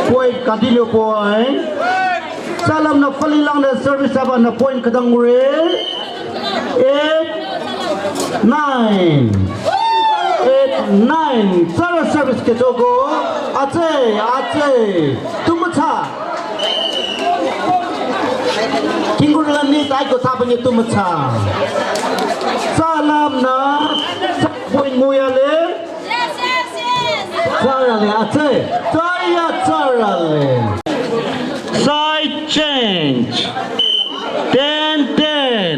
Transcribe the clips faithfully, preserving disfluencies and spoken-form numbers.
Point, continue point. Salam nü fali lang nü service aba nü point khütang ngure. Eight, nine. Eight, nine. Tsara service kechoko. Atse, atse. Tumutsa. Kingurla ni tai ko tapanye tumutsa. Salam nü. Point nguyale. Tsarale, atse. Tsaya tsarale. Side change. Ten ten.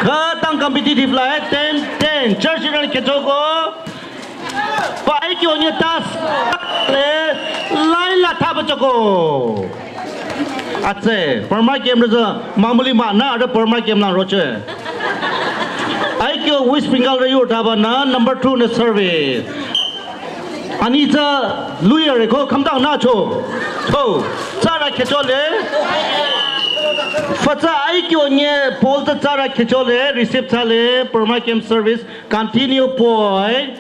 Khütang competitive la, eh, ten ten. Church iran kechoko. Pai kyo nye tas. Le, line la thaba choko. Atse, Burma game rüzü mamuli mah nü, arüh Burma game lang roche. Aikyo West Bengal rü yur thaba nü, number two nü service. Ani tsü luyare ko, khamdang nü cho. Cho, tsara kechole. Fatsa aikyo nye, Paul tsü tsara kechole, receive thsale, Burma game service, continue point.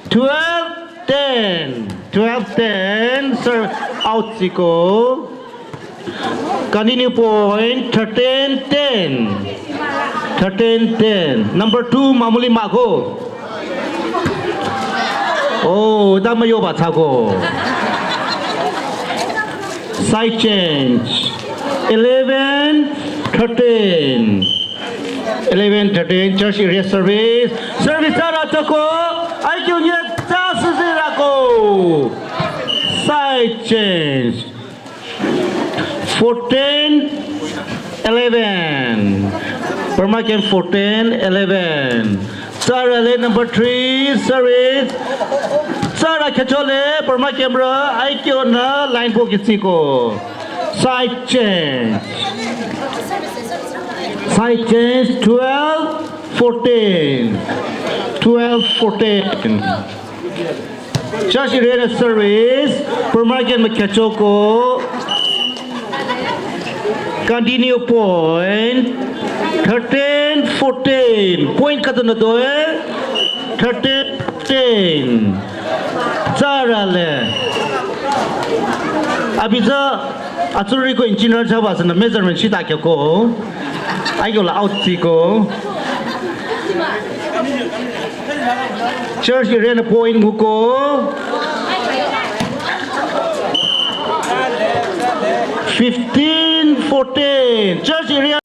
Twelve ten. Twelve ten. Sir, out siko. Continue point. Thirteen ten. Thirteen ten. Number two, mamuli mako. Oh, dama yo ba tsako. Side change. Eleven thirteen. Eleven thirteen, church area service. Service ara tsako. Aikyo nye tsasisi rako. Side change. Fourteen eleven. Burma game fourteen eleven. Tsara le number three, service. Tsara kechole, Burma game ra, aikyo nü, line po kitsiko. Side change. Side change, twelve fourteen. Twelve fourteen. Church area service, Burma game kechoko. Continue point, thirteen fourteen. Point khüta nü doe, thirteen fourteen. Tsara le. Abi tsü, atsuri ko engineer thsaba sünü measurement shita kyoko. Aikyo la out siko. Church area nü point nguko. Fifteen fourteen. Church area.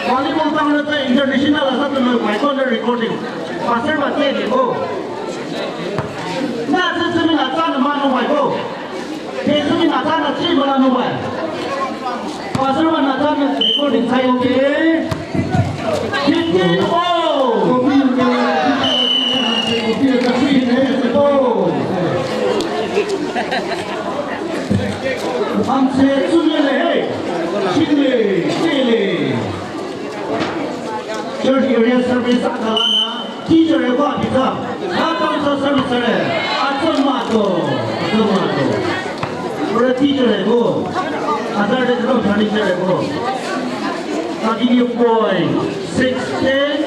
Volleyball tang nü tsü international la sa tu nü mai ko nü recording. Pastor ba tsü ko. Na tsü tsü mi na tsü nü ma nü mai ko. Pastor ba nü tsü nü recording thsa yoke. Fifteen all. Amse tsumele he. Shile, shile. Church area service akala nü. Teacher eko abita. Atam sa service re. Atsama to. Atsama to. Ora teacher eko. Azar de kro teacher eko. Continue point. Sixteen.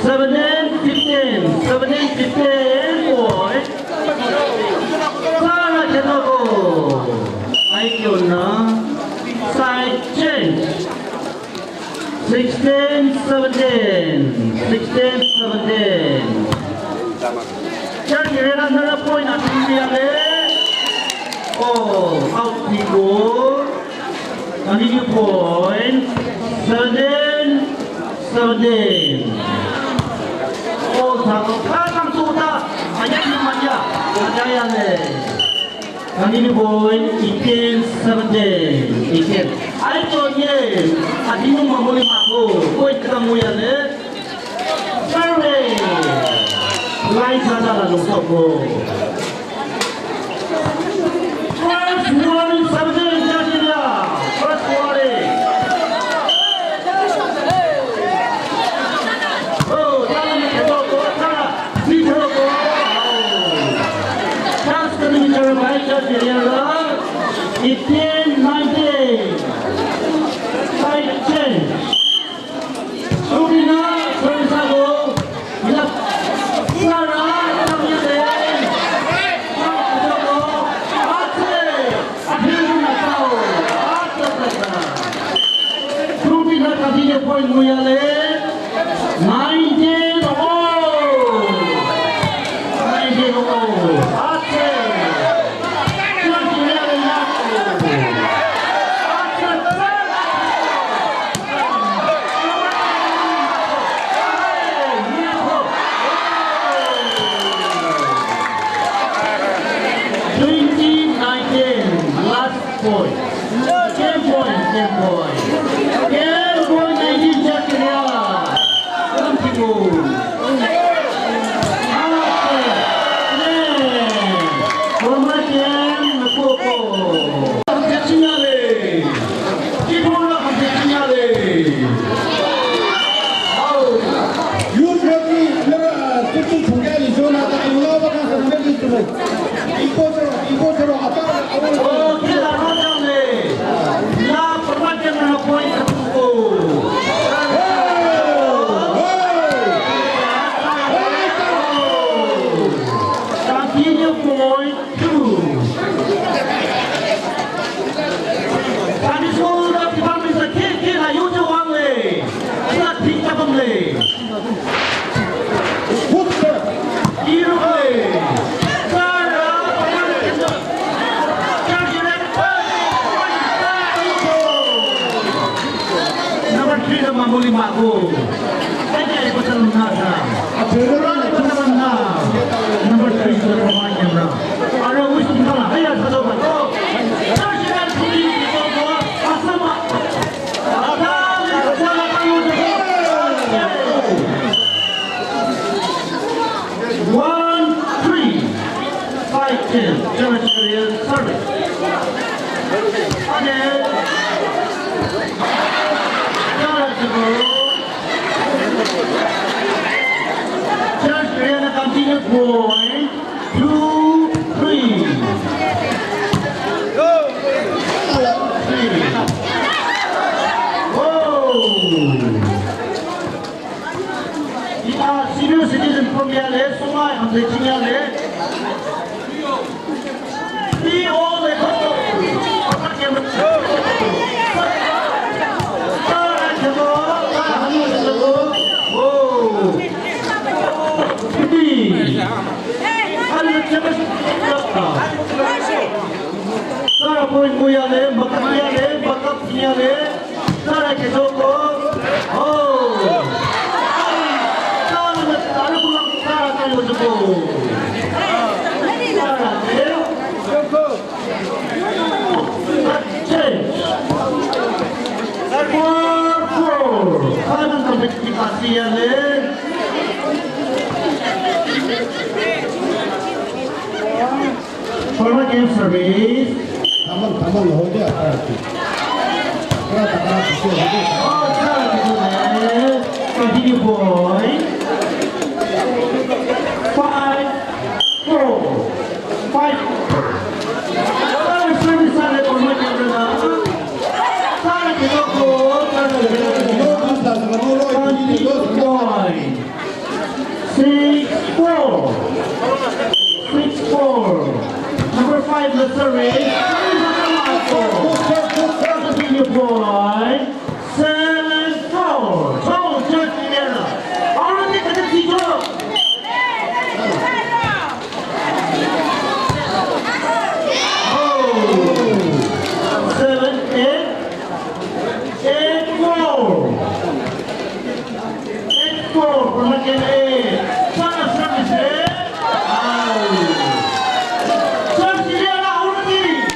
Seventeen, fifteen. Seventeen, fifteen point. Tsara khetoko. Aikyo nü. Side change. Sixteen seventeen. Sixteen seventeen. Church area nü point atümiyale. Oh, out people. Continue point. Seventeen seventeen. Oh, sako kakang suta. Ayah ni maya. Ayah ya le. Kami ni boy, eighteen seventeen. Eighteen. Aikyo nye, adinu mamuli mako, boy kita muya ne. Survey. Line sana la nung soko. First warning, seventeen, Jajila. First warning. Oh, tara ni kebo, tara. Chance kani bichara bhai ka area la eighteen nineteen. Side change. Subina, Sorisago, ila, Sara, Sara, Yale, nineteen all. Nineteen all. Atse. Twenty nineteen, last point. Ten point, ten point. Ten point, nineteen, Jack Ria. Come to go. Continue point two. Sunday school department sa khe khe la yo jo wang le. Sa thik ta bam le. Number three na Mamuli Mago. Number three na Mamuli Mago. One, three. Five, ten. Church area service. Okay. Church area continue point. Two, three. Three. Oh. Ita senior citizen püm yale, sumai hamle ching yale. Three all the Sara point mu yale, bakap yale, bakap yale. Sara ke soko. Oh. Sara na sara pulang sara kayo soko. Sara ke. Change. Four, four. Kanan kapit kita siya le. Forward game service. Tamam, tamam, ho gaya, party. Takara, takara, piche ho gaya. Oh, chal, continue, boy. Five, four. Five, four. Chal, service, chal, forward game na. Chal, kilo ko, chal, kilo ko. Continue, boy. Six four. Six four. Number five, Mister Ray. Continue, boy. Seven four. Chong Church Indiana. Already got the teacher. Oh. Seven eight. Eight four. Eight four, pamakin eight. Sana service, eh? Au. Church area la already.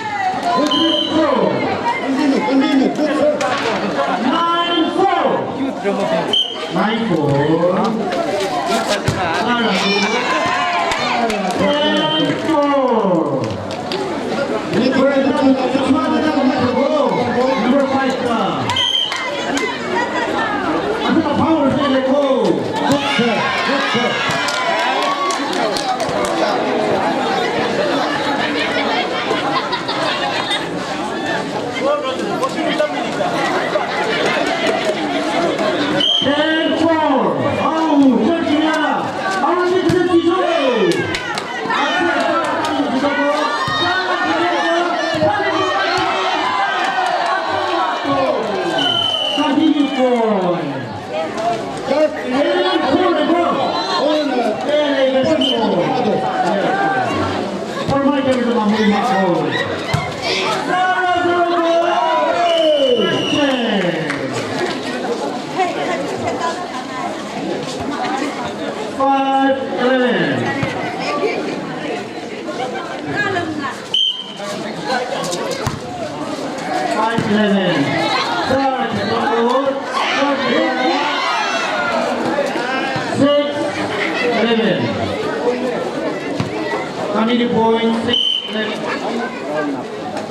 Kani di point six.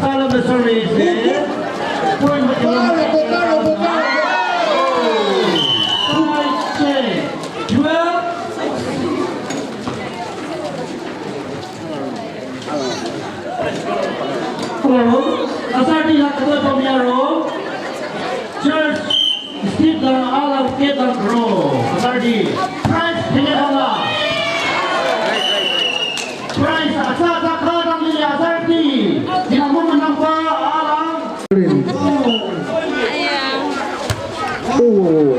Salam the service. Point. Twelve. Hello. Asarti la kata pamyaro. Church. Steve dang alang ke dang ro. Asarti. Prize pene bala. Prize asa asa ka dang ni asarti. Dinamu menang pa alang. Oh.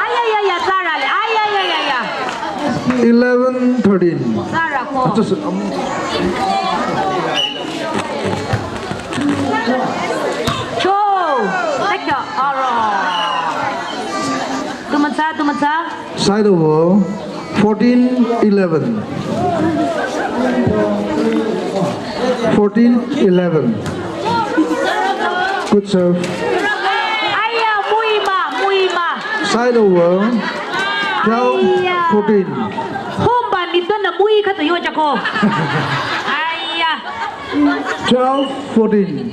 Ay, ay, ay, ay, Sarah le. Ay, ay, ay, ay, ay. Eleven thirteen. Sarah ko. Acha, sir, um, Cho. Thank you. Aro. Tumatsa, tumatsa. Side over. Fourteen eleven. Fourteen eleven. Good serve. Aya, muima, muima. Side over. Twelve fourteen. Homba ni tona mui khato yo jako. Aya. Twelve fourteen.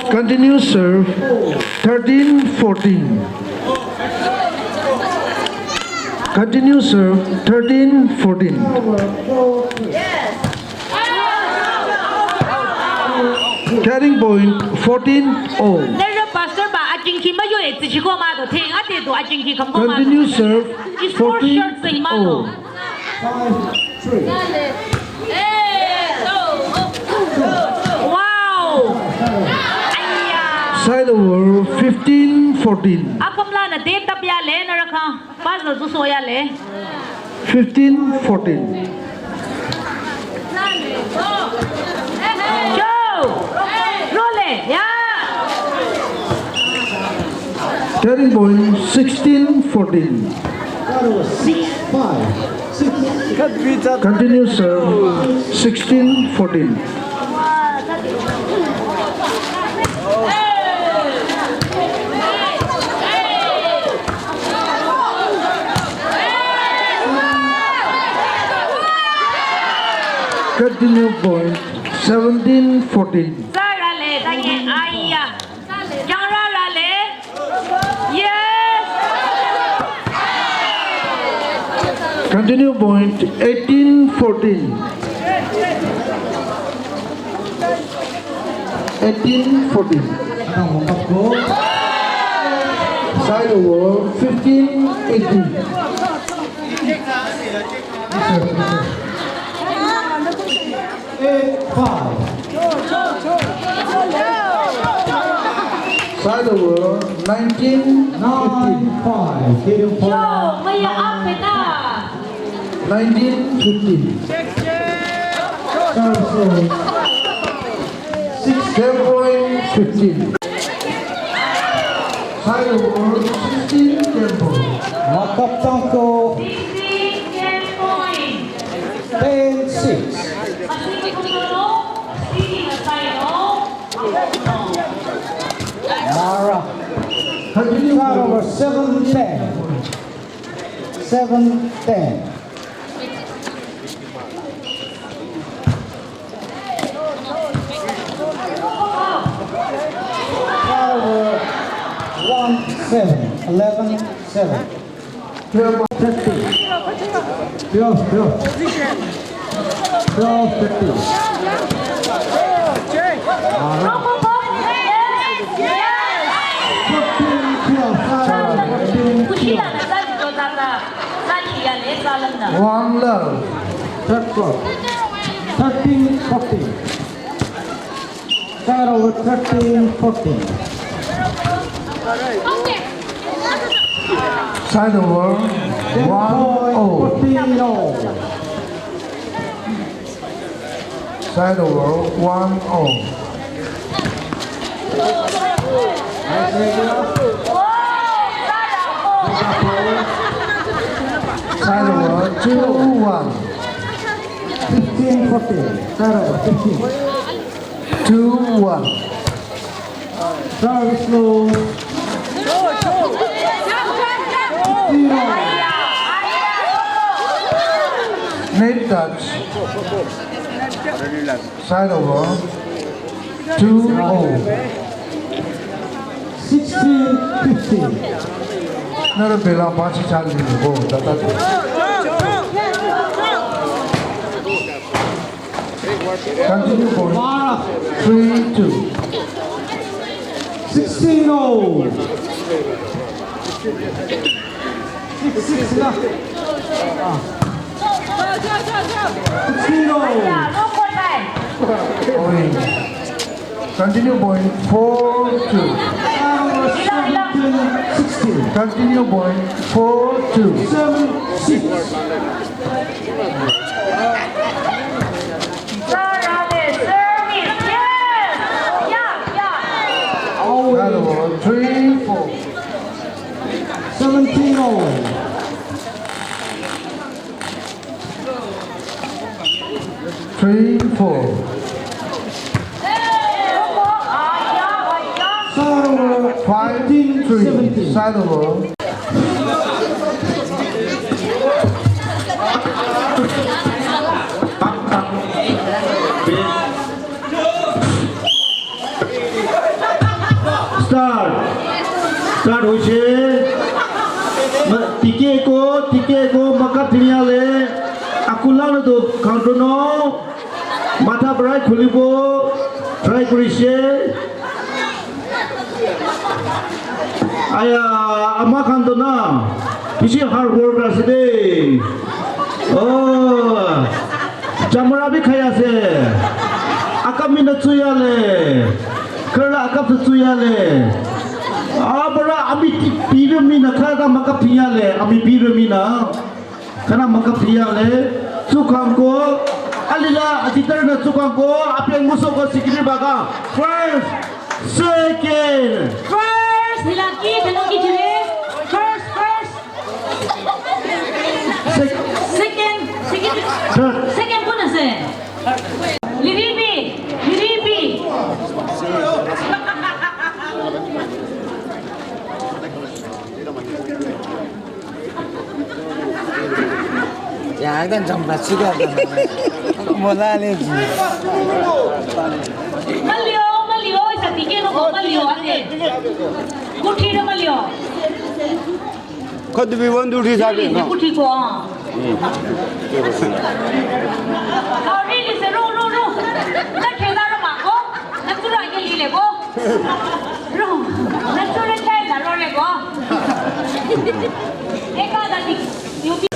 Continue serve, thirteen fourteen. Continue serve, thirteen fourteen. Carrying point, fourteen all. Nere pastor ba ajingki ma yo e tsi ko ma do thing ate do ajingki kam ko ma. Continue serve, fourteen all. Five, three. Wow! Aya! Side over, fifteen fourteen. Akamla na de tap ya le na rakha. Pas na zu so ya le. Fifteen fourteen. Go! Roll it! Yeah! Turning point, sixteen fourteen. Six five. Six. Continue serve, sixteen fourteen. Continue point, seventeen fourteen. Sir, ale, tanye, aya. Jara, ale. Yes. Continue point, eighteen fourteen. Eighteen fourteen. Side over, fifteen eighteen. Eight five. Side over, nineteen fifteen. Nine five. Yo, maya apeta. Nineteen fifteen. Serve, serve. Six, ten point fifteen. Side over, sixteen ten point. Makaptangko. Sixteen ten point. Ten six. Mara. Continue. Side over, seven ten. Seven ten. Turnover, one seven, eleven seven. Twelve thirty. Twelve, twelve. Twelve thirty. Fourteen twelve. Fourteen twelve. One love. Third quarter. Thirteen fourteen. Turnover, thirteen fourteen. Side over, one all. Fourteen all. Side over, one all. Side over, two one. Fifteen fourteen. Side over, fifteen. Two one. Service low. Side over. Two oh. Sixteen fifteen. Nara bela pachi chali go, tata. Continue point. Three two. Sixteen oh. Six, six, na. Ah. Sixteen oh. Point. Continue point four two. Seventeen sixteen. Continue point four two. Seven six. Service, service, yes. Yeah, yeah. Always. Hello, three four. Seventeen all. Three four. Five three. Side over. Start. Start hoise. Ma-, tikehko, tikehko, maka tiniale. Akula na do, counter no. Matha brai khulibo. Try kurise. Aya, ama khan to na, bishi hard work ase de. Oh, chamra bi khai ase. Akap mi na tsuyale. Kerla akap tu tsuyale. Abra ami ti pira mi na kha ta maka piyale. Ami pira mi na. Khana maka piyale, tsukangko, alila, atitar na tsukangko, apeng musoko sikiri baga. First, second. First, hilaki, hilaki jire. First, first. Sec- Second, second. Third. Second kona se. Liribi, liribi. Ya, ekdom jamba suga. Mola le ji. Malio, malio, isa tikehko malio, ate. Kuthiro malio. Khod bhi one, two, three, seven. Kuthiko, ah. Auri lise, ro, ro, ro. Na khela ro mako. Na tura ye lile ko. Ro. Na tura khela ro le ko. Eka da di. Yupi.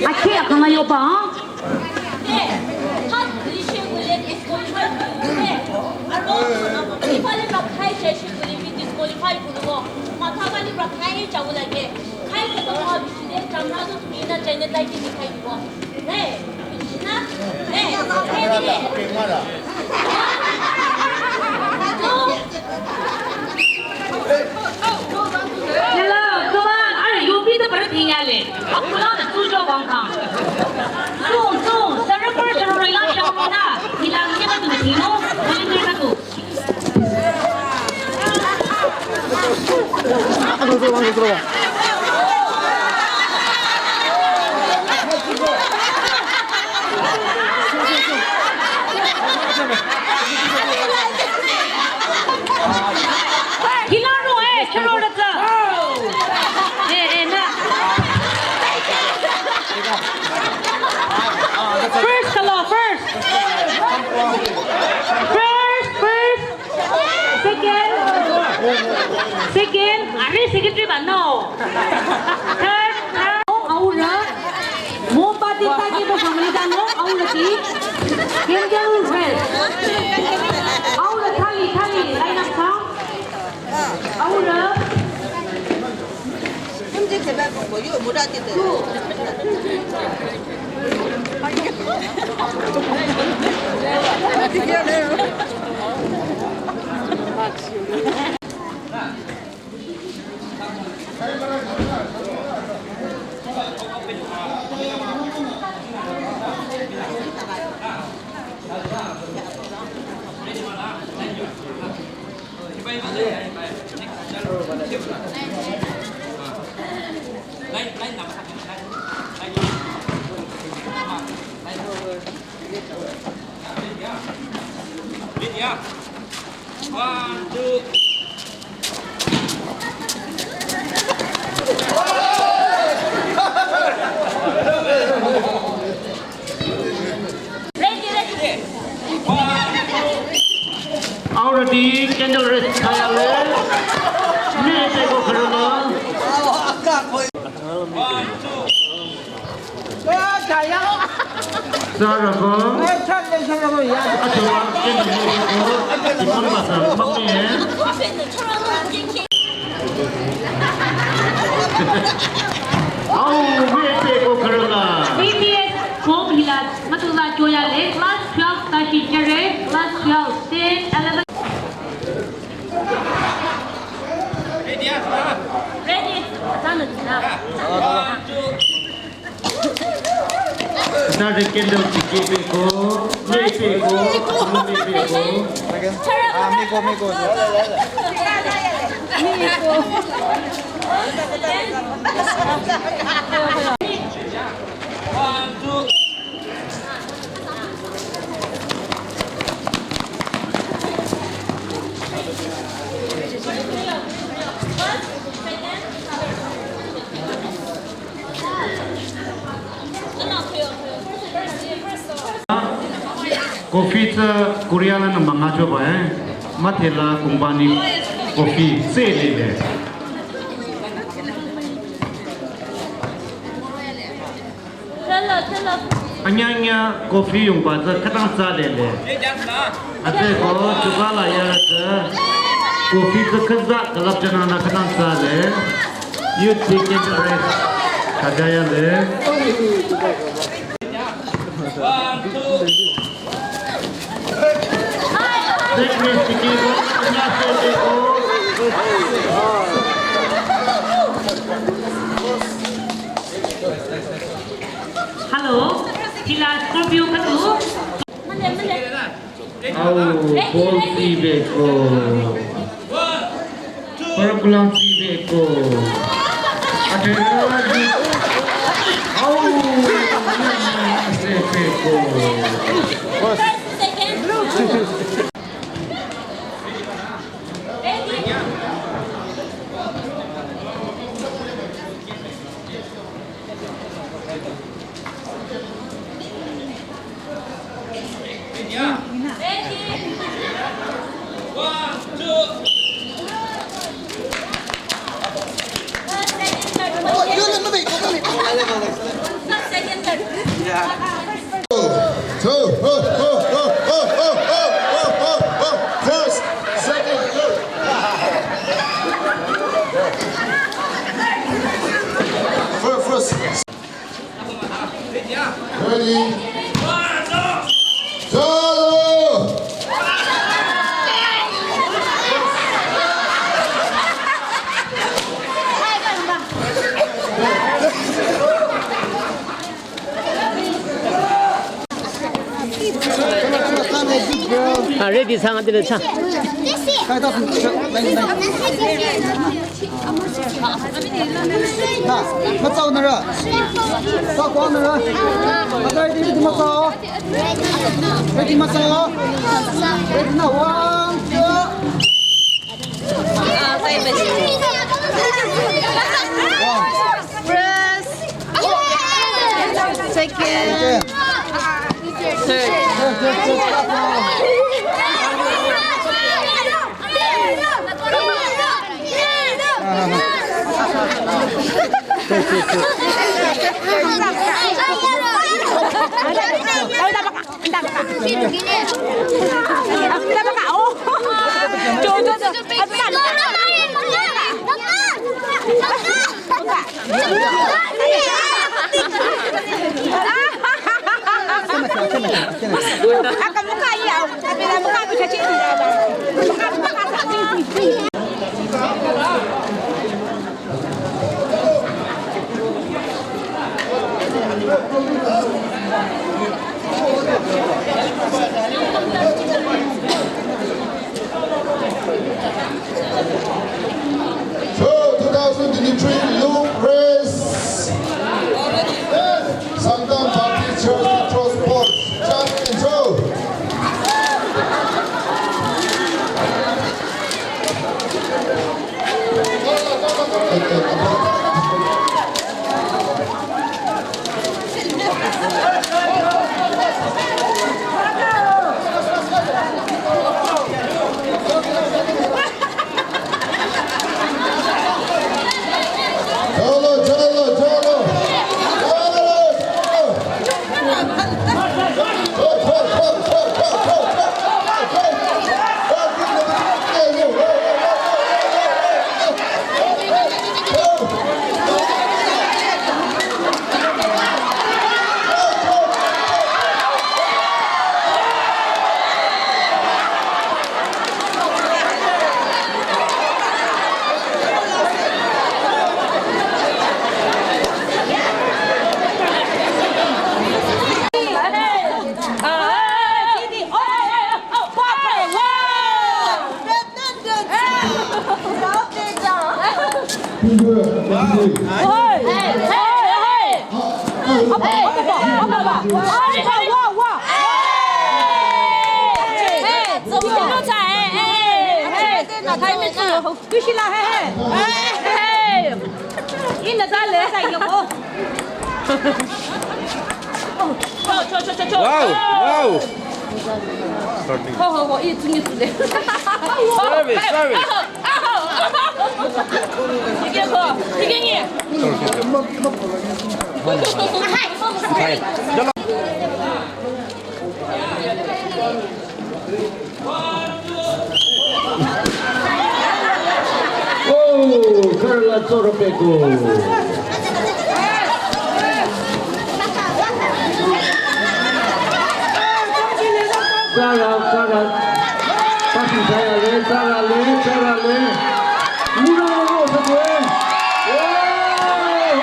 Akhi akana yoba, ha? Hello, come on. Are you be the birthday yale? Akula na tujo bangkang. Sung, sung. Sarapur saroi la shamo na. Ilang niya ka tu na tino. Volunteer ka tu. Hilaro, eh, chalo rata. Eh, eh, na. First, hello, first. First, first. Second. Second. Are secretary ba? No. Third, third. Aura. Mombati taki bo family da no. Aura ki. Candle red. Aura thali, thali. Line up sound. Aura. One, two. Already candle raise thsayale. Mete ko kharala. Sarako. Achoba, kene ko, ikon basa, makne. Au, mete ko kharala. B P S form hila, matula joyale, class twelve tashi jere, class twelve, ten, eleven. Ready? Ready? Sana, sana. Sir, candle tikehpü ko, mipü ko, mipü ko. Ah, miko, miko. Coffee tsü Korea lanü müngachoba, eh. Mathela company coffee tsü lile. Anyanya coffee yungba tsü khütang tsü lile. Ate ko chuka la yara tsü coffee tsü khüza külüp jünanü khütang tsü le. Youth ticket rest khüjayale. Fitness ticket ko, fitness ticket ko. Hello, hila Scorpio khüdu. Au, ball tsibeko. Parakulang tsibeko. Ate ragi. Au, tsibeko. Two. Ho, ho, ho. First, second, third. Fir-, first. Ready? Solo! Ah, ready, sang, adi le, sang. Ha, matsau nara. Sa kuang nara. Matsau ready, ready, matsau. Ready, matsau. Ready, na, one, two. Press. Second. Third. So, two thousand twenty-three Luke Race. Sangtam Baptist Church Petro Sports. Chat and show. Chalo, chalo, chalo. Chalo, chalo. Wow, wow. Service, service. Oh, Carla Tsoropeko. Tsara, tsara. Pasi saya le, tsara le, tsara le. Muna mo sa ko. Oh,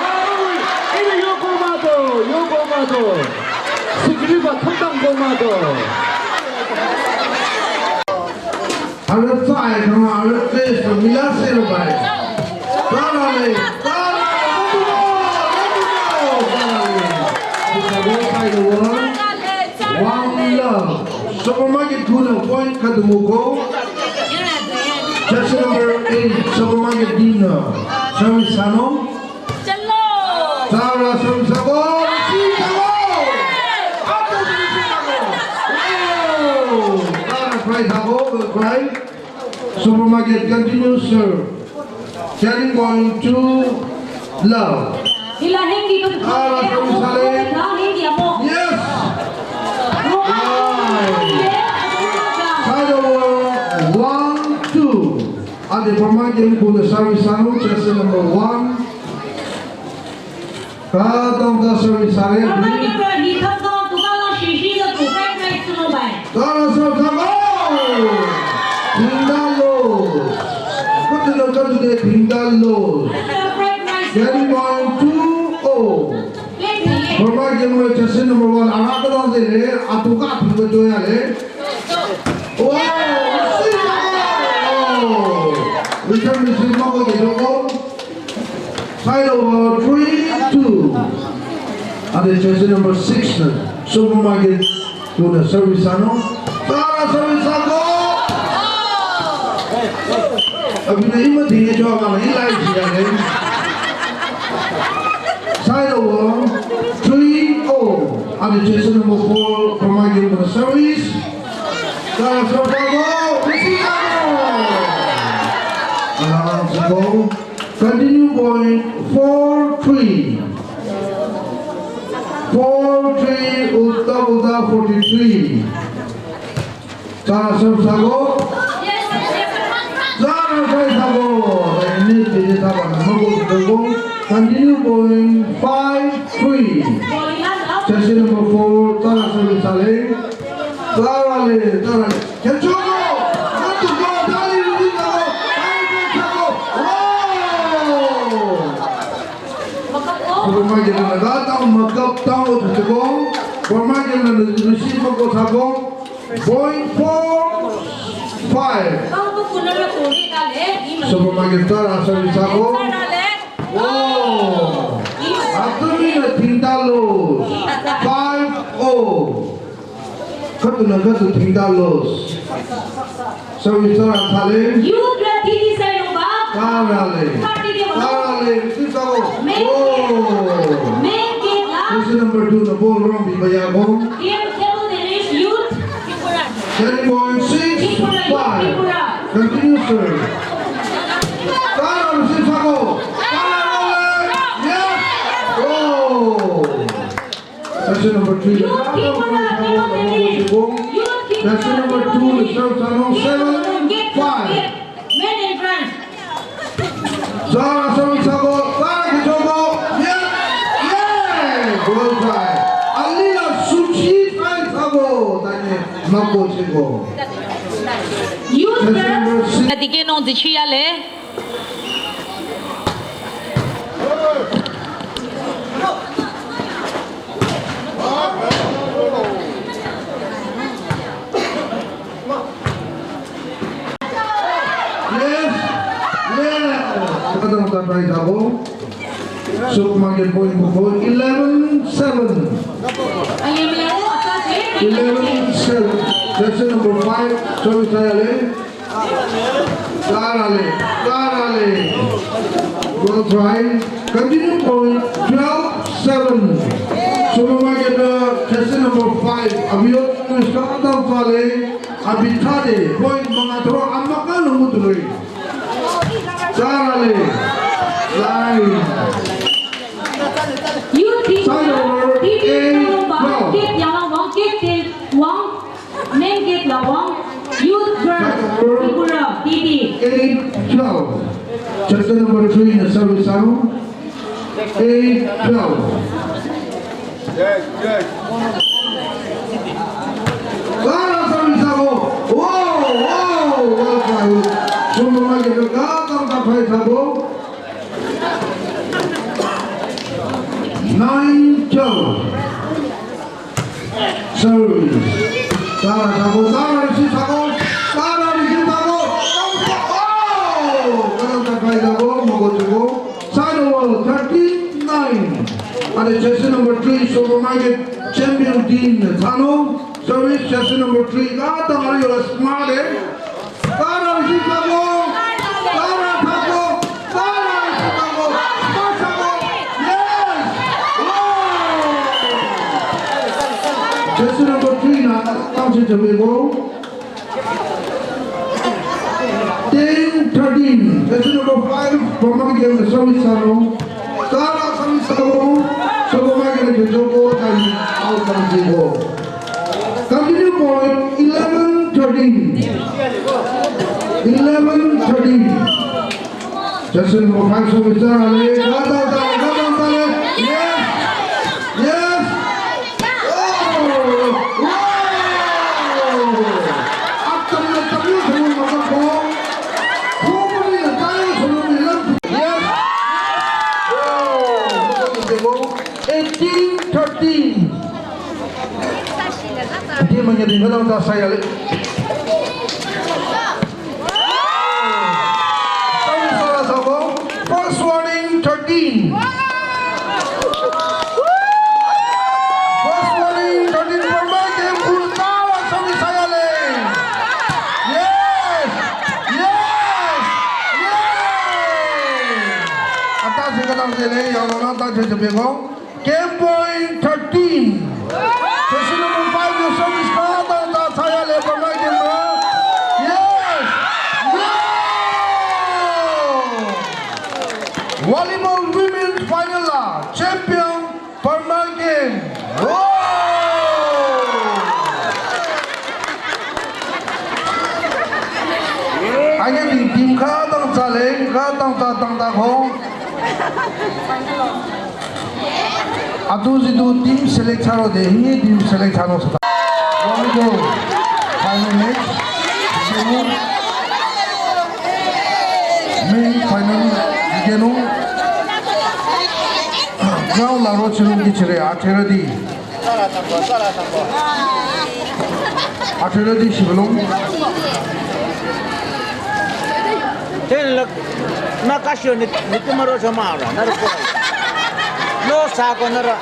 hallelujah. Ini yoko mato, yoko mato. Sikriba thangthang ko mato. Arüh tsai kama arüh face to mila se lo bai. Tsara le, tsara le, tsara le. Because I the one, one love. Supermarket kuna point kadu muko. Just number eight, supermarket dinner. Shami Sano. Tsara song sabo, si sabo. Ato si sabo. Oh, tsara cry sabo, will cry. Supermarket continue serve. Turning point two, love. Ila hindi ko. Tsara song sale. Hindi ako. Yes. Right. Side over one, two. Ade pamagen kuna service sanu, chassis number one. Kadang da service sare. Pamagen ba hi thapka tukala shishi da tu fried rice suno bai. Tsara song sabo. Dhingdalo. Kutu no kutu de dhingdalo. Fried rice. Then one, two, oh. Pamagen ba chassis number one. Ara kadang de le, atuka atuka joya le. Wow! Return machine mako ke joko. Side over three, two. Ade chassis number six na. Supermarket kuna service ano. Tsara service ako. Abhi nahi mati ye jo mana ilai siya hai. Side over three, oh. Ade chassis number four. Supermarket kuna service. Tsara song sabo, Uchi sabo. Alarm sabo. Continue point four three. Four three, ulta ulta forty-three. Tsara song sabo. Tsara song sabo. Ini tini sabo na mago sabo. Continue point five three. Chassis number four, tsara song sale. Tsara le, tsara le. Kechoko! Kechoko! Dali, dali, dali, dali, dali. Wow! Supermarket na ga tang makeup tang o tsako. Supermarket na receive ko tsako. Point four five. Supermarket tsara service ako. Oh. Atümi na tinta loss. Five oh. Khüdu na khüdu tinta loss. Service tsara thsale. Youth Rally T D side of Tsarale. Party de Tsarale. Receive ako. Main Oh. Main gate la. This is number two, the ball wrong, Bibayabo. Game table tennis youth. Ten point six five. Continue, sir. Tsara, receive ako. Tsara, yes. Oh. Session number three. Youth Tripura, Tripura, Tripura. Youth Tripura, Session number two, Tripura. Serve Sanong, seven five. Men in front. Tsara, seven sako, tsara kichoko, yeah, yeah, goal try. Alila Suchi, five sako, tanye, mako cheko. Youth Session number six. Adike nong zichiyale. Yes. Yeah. Kadang tapai dabo. Suk market point buko eleven seven. Eleven seven. That's number five. Sorry, saya le. Tsarale, tsarale. Goal try. Continue point twelve seven. Supermarket, uh, jersey number five. Abiyot, Krishna Adam Fale. Abithade. Point manga throw. Amaka no mutule. Tsarale. Line. You team, Side over, team eight, number twelve. Get yellow one, get the one. Main gate la wang, Youth Girls, Tripura, T D. Eight twelve. Jersey number three in the service, Saru. Eight twelve. Yes, yes. Tsara service ako. Wow, wow, well try. Sumama ke ka ka ka try sako. Nine twelve. Service. Tsara sako, tsara receive sako, tsara receive sako. Oh! Kadang tapai sako, mako sako. Side over thirteen nine. Ade jersey number three, Supermarket champion team, Thano. Service, jersey number three. Kadang ari yola smart, eh? Tsara receive sako. Tsara sako. Tsara receive sako. Pass sako. Yes. Wow. Jersey number three na, tang si jabe ko. Ten thirteen. Jersey number five, Burma ke game service salo. Tsara service salo. Sabo ma ke ke joko, time out, time go. Continue point eleven thirteen. Eleven thirteen. Jersey number five, Sobisar Ali. Gata, gata, gata, gata. Yes. Yes. Oh. Wow. Atam na tabi, sumul mata ko. Kumuli na tayo, sumul ilam. Yes. Oh. Eighteen thirteen. Di manya di ngalang ta saya le. Sorry, sorry, sorry. First warning, thirteen. First warning, thirteen. Pemai ke kurta wa sorry saya le. Yes. Yes. Yes. Atas ngalang le yang ngalang ta je je bego. Game point thirteen. Jersey number five, Yusuf Iskandar, ta saya le Pemai game. Yes! No! Volleyball women's final la, champion Pemai game. Oh! Anya di team khütang tsale, khütang ta tang ta ko. Atu jitu team select thsaro de, hi team select thsano sata. Wami ko final match. Dikenu. Main final dikenu. Ground la ro chirung ki chire, athera di. Athera di shibalong. Tenlak na kasyo ni ni tumaro chama ra na ko. Lo sa ko na ra.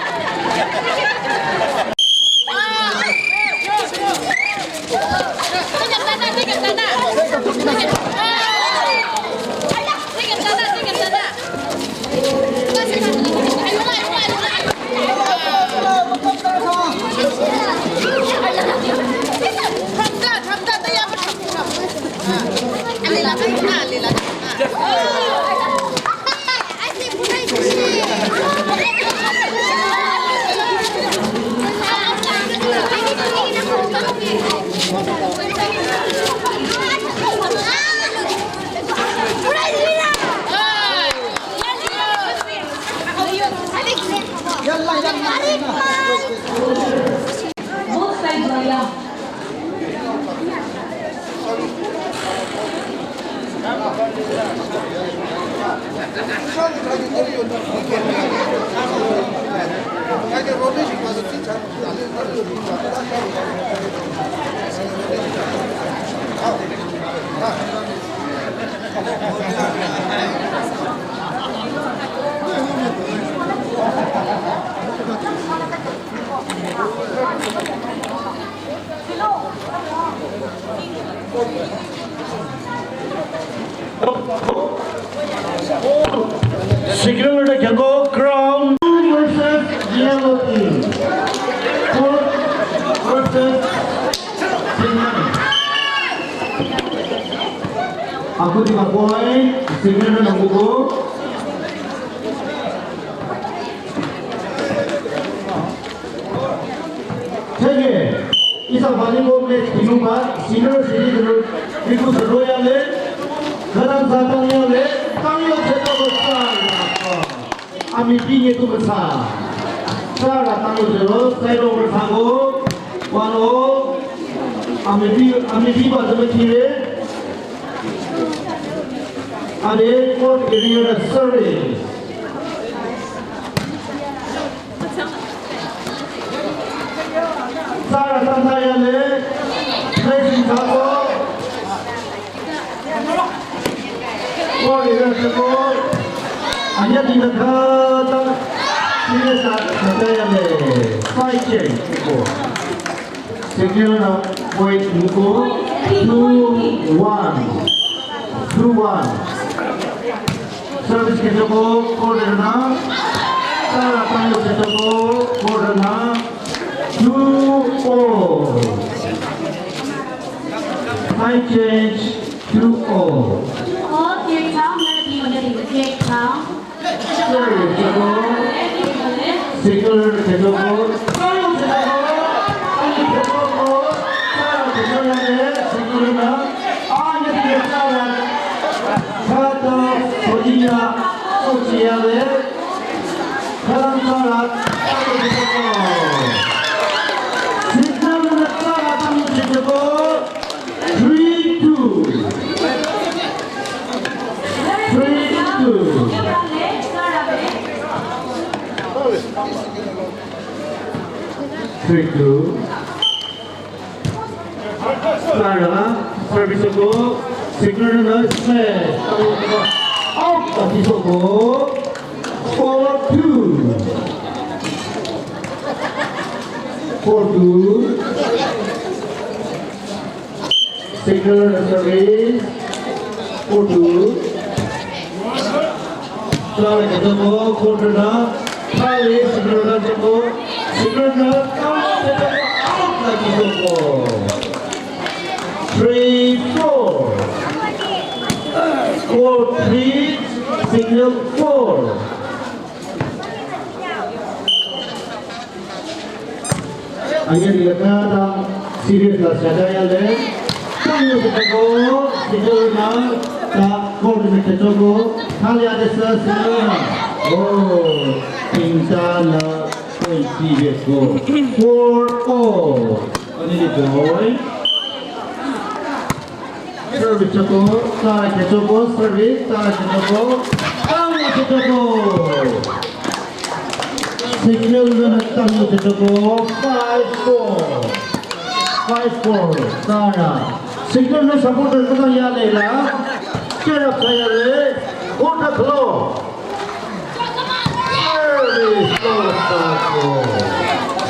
Signal de Jago, crown. Blue versus yellow team. Four versus signal. Aku tiga point, signal na buku. Theke, ihsa volleyball match kinungba, senior city dulu, iku seroyale, kadang satang yale, tangyo seto besar. Ami pinye tu besar. Sara tangyo seto, saido besar go, wano, ami pi, ami pi ba tu kire. Ade, court area service. Sara tanta yale, blessing thsako. Kori yale thsako. Anya dinga thata. Sine sa, sa yale. Five change. Signal na point muko two one. Two one. Service ke joko quarter na. Sara tayo ke joko quarter na. Two all. High change two all. All take down, not even take down. Three two. Three two. Three two. Sara, service ko, signal na smash. Out, office ko. Four two. Four two. Signal service. Four two. Sara ke joko, quarter na. Thale signal na joko. Signal na, out na joko. Three four. Score three, signal four. Anya di lekha ta serious la shadaya le. Tang yo ko signal na ta coordinate joko. Thale ade sa signal na. Oh, tinta na. Four all. Ani di boy. Service joko, sara ke joko, service, sara ke joko. Tang ke joko. Signal na tang ke joko. Five four. Five four. Sara. Signal na supporter ko ya le la. Cheer up, Sayale. Quarter clock. Service, no circle.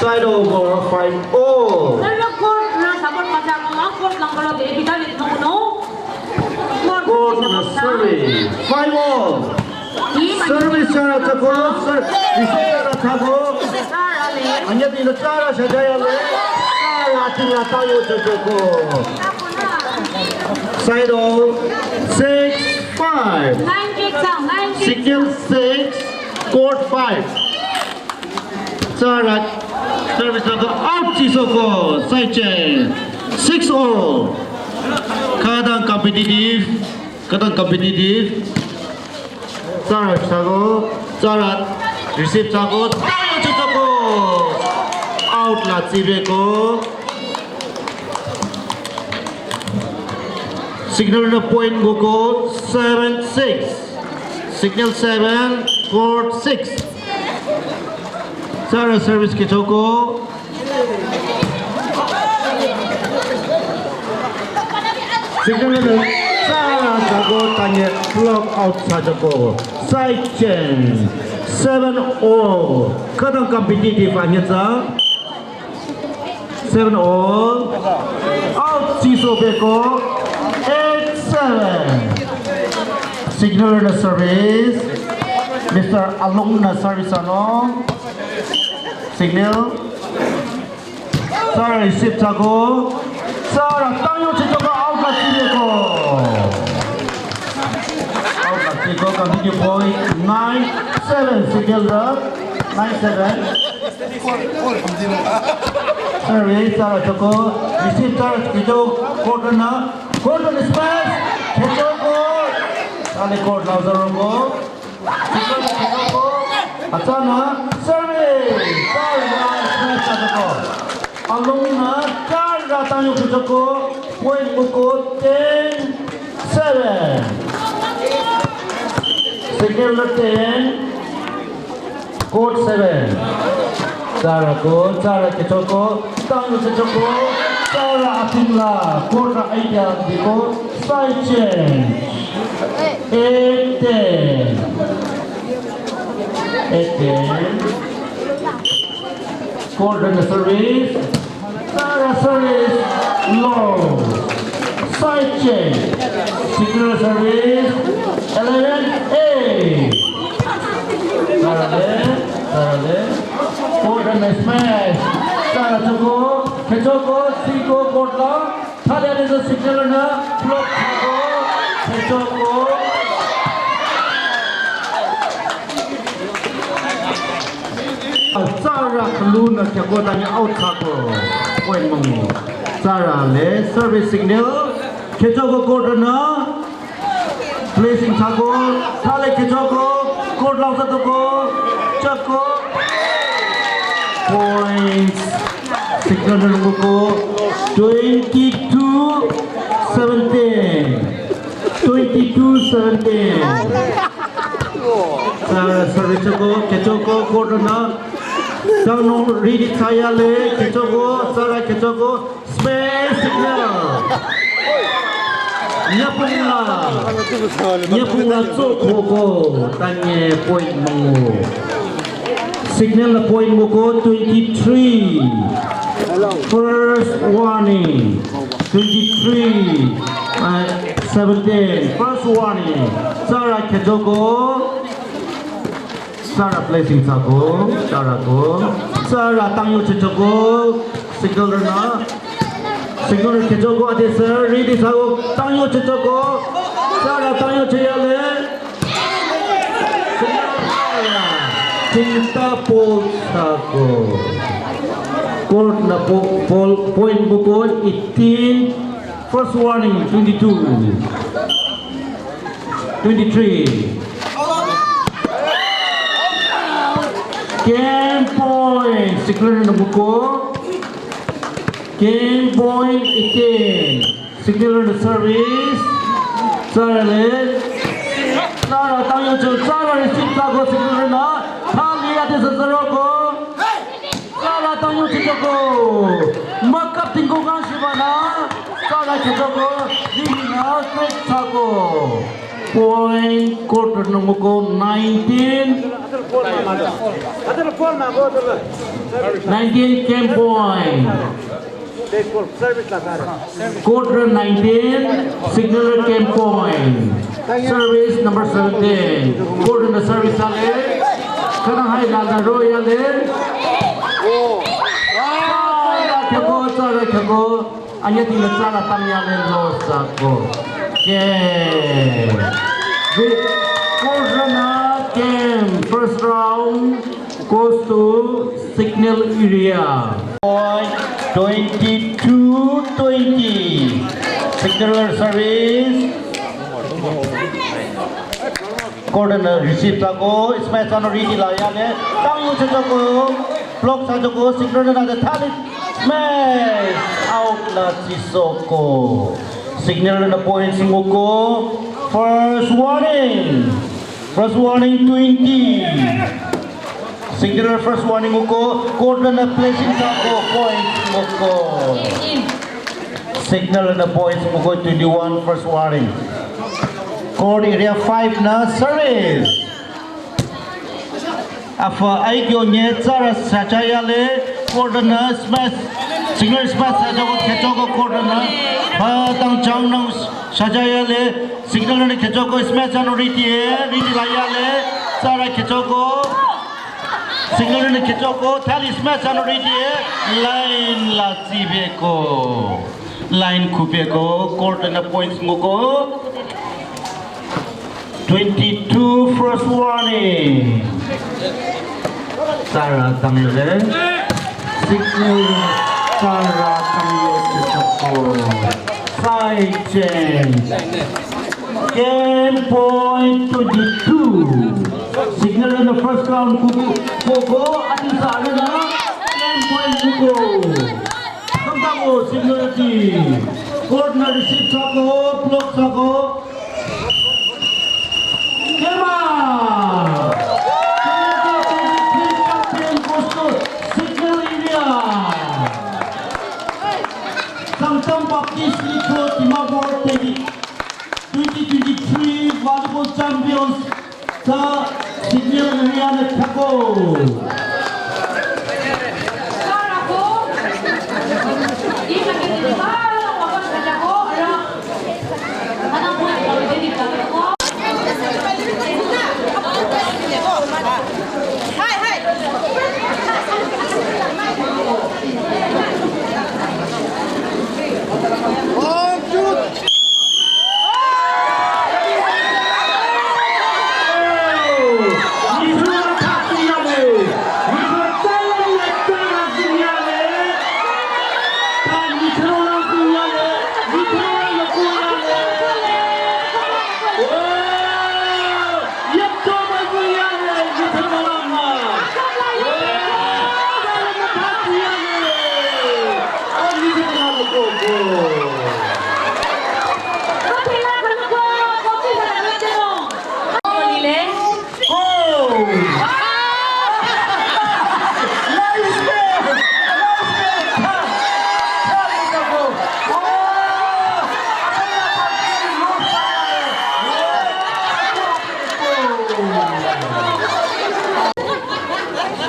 Side over, five all. Nara court na support pacha ko, court lang karo de, bida bit no no. Court na service, five all. Service chara chako, sir, receive chara chako. Anya dina chara shajaya le. Chara tina tayo chako. Side all, six, five. Nine kick sang, nine kick. Signal six, court five. Chara, service ko out chisoko, side change. Six all. Khütang competitive, khütang competitive. Chara chako, chara receive chako, tayo chako. Out la chibeko. Signal na point boko seven six. Signal seven, court six. Chara service kechoko. Signal na chara chako tanye block out chako. Side change. Seven all. Khütang competitive anyatsa. Seven all. Out chiso beko. Eight seven. Signal na service. Mister Along na service ano. Signal. Chara receive chako. Chara tayo chitoko out la chibeko. Out la chiko, continue point nine seven, signal up. Nine seven. Service, chara choko. Receive chara chito. Quarter na. Quarter na smash. Kechoko. Sale court na uzaroko. Achana, service. Chara, smash chako. Along na, chara tayo chitoko. Point boko ten seven. Signal ten. Court seven. Chara ko, chara kechoko, tayo chitoko, chara atingla, court na idea diko, side change. Eight ten. Eight ten. Court na service. Chara service low. Side change. Signal service eleven eight. Chara le, chara le. Court na smash. Chara choko, kechoko, siko court la. Thale de signal na block choko, kechoko. Chara khülunü khyako tanye out thsako. Point müngu. Chara le service signal. Kechoko court na. Placing thsako. Thale kechoko. Court la thsako. Chako. Points. Signal nungko. Twenty-two seventeen. Twenty-two seventeen. Chara service choko, kechoko, court na. Tangno ready thsayale, kechoko, chara kechoko, smash signal. Nyapungla. Nyapungla choko ko, tanye point müngu. Signal na point moko twenty-three. First warning. Twenty-three, uh, seventeen. First warning. Chara kechoko. Chara placing thsako. Chara ko. Chara tangyo chechoko. Signal na. Signal kechoko ate sir. Ready thsako. Tangyo chechoko. Chara tangyo cheyale. Tinta ball thsako. Court na po-, ball point boko eighteen. First warning, twenty-two. Twenty-three. Game point. Signal na boko. Game point eighteen. Signal na service. Chara le. Chara tangyo cho, chara receive thsako signal na. Thali ate sa zero ko. Chara tangyo chechoko. Makap tingko kan shibana. Chara chechoko. Dihina straight thsako. Point, quarter number ko nineteen. Nineteen game point. Quarter nineteen, signal game point. Service number seventeen. Quarter na service ale. Kana hai na na ro ya le. Tsara khako, tsara khako. Anya tina tsara tang ya le lo sa ko. Okay. Good. Quarter na game. First round goes to signal area. Point twenty-two twenty. Signal service. Quarter na receive thsako, smash thsanü ready la yale. Tang yu thsako, block thsako, signal na de thali. Smash out la thsisohko. Signal na points nguko. First warning. First warning twenty. Signal first warning nguko. Quarter na placing thsako points nguko. Signal na points nguko twenty-one first warning. Court area five na service. Afa aikyo nye tsara sachayale quarter na smash. Signal smash sachako khechoko quarter na. Ha tang chang nang sachayale signal na khechoko smash ano riti e riti la yale tsara khechoko. Signal na khechoko thali smash ano riti e line la tsibeko. Line khupeko quarter na points nguko. Twenty-two first warning. Tsara tang yale. Signal tsara tang yo chesako. Side change. Game point twenty-two. Signal in the first round kuku koko ati sa arena. Game point kuku. Kamtamo signal team. Court na receive thsako, block thsako. Kema! Signal area. Sangtam Baptist Likho Dimapur twenty twenty-three volleyball champions. Sa signal area na thsako.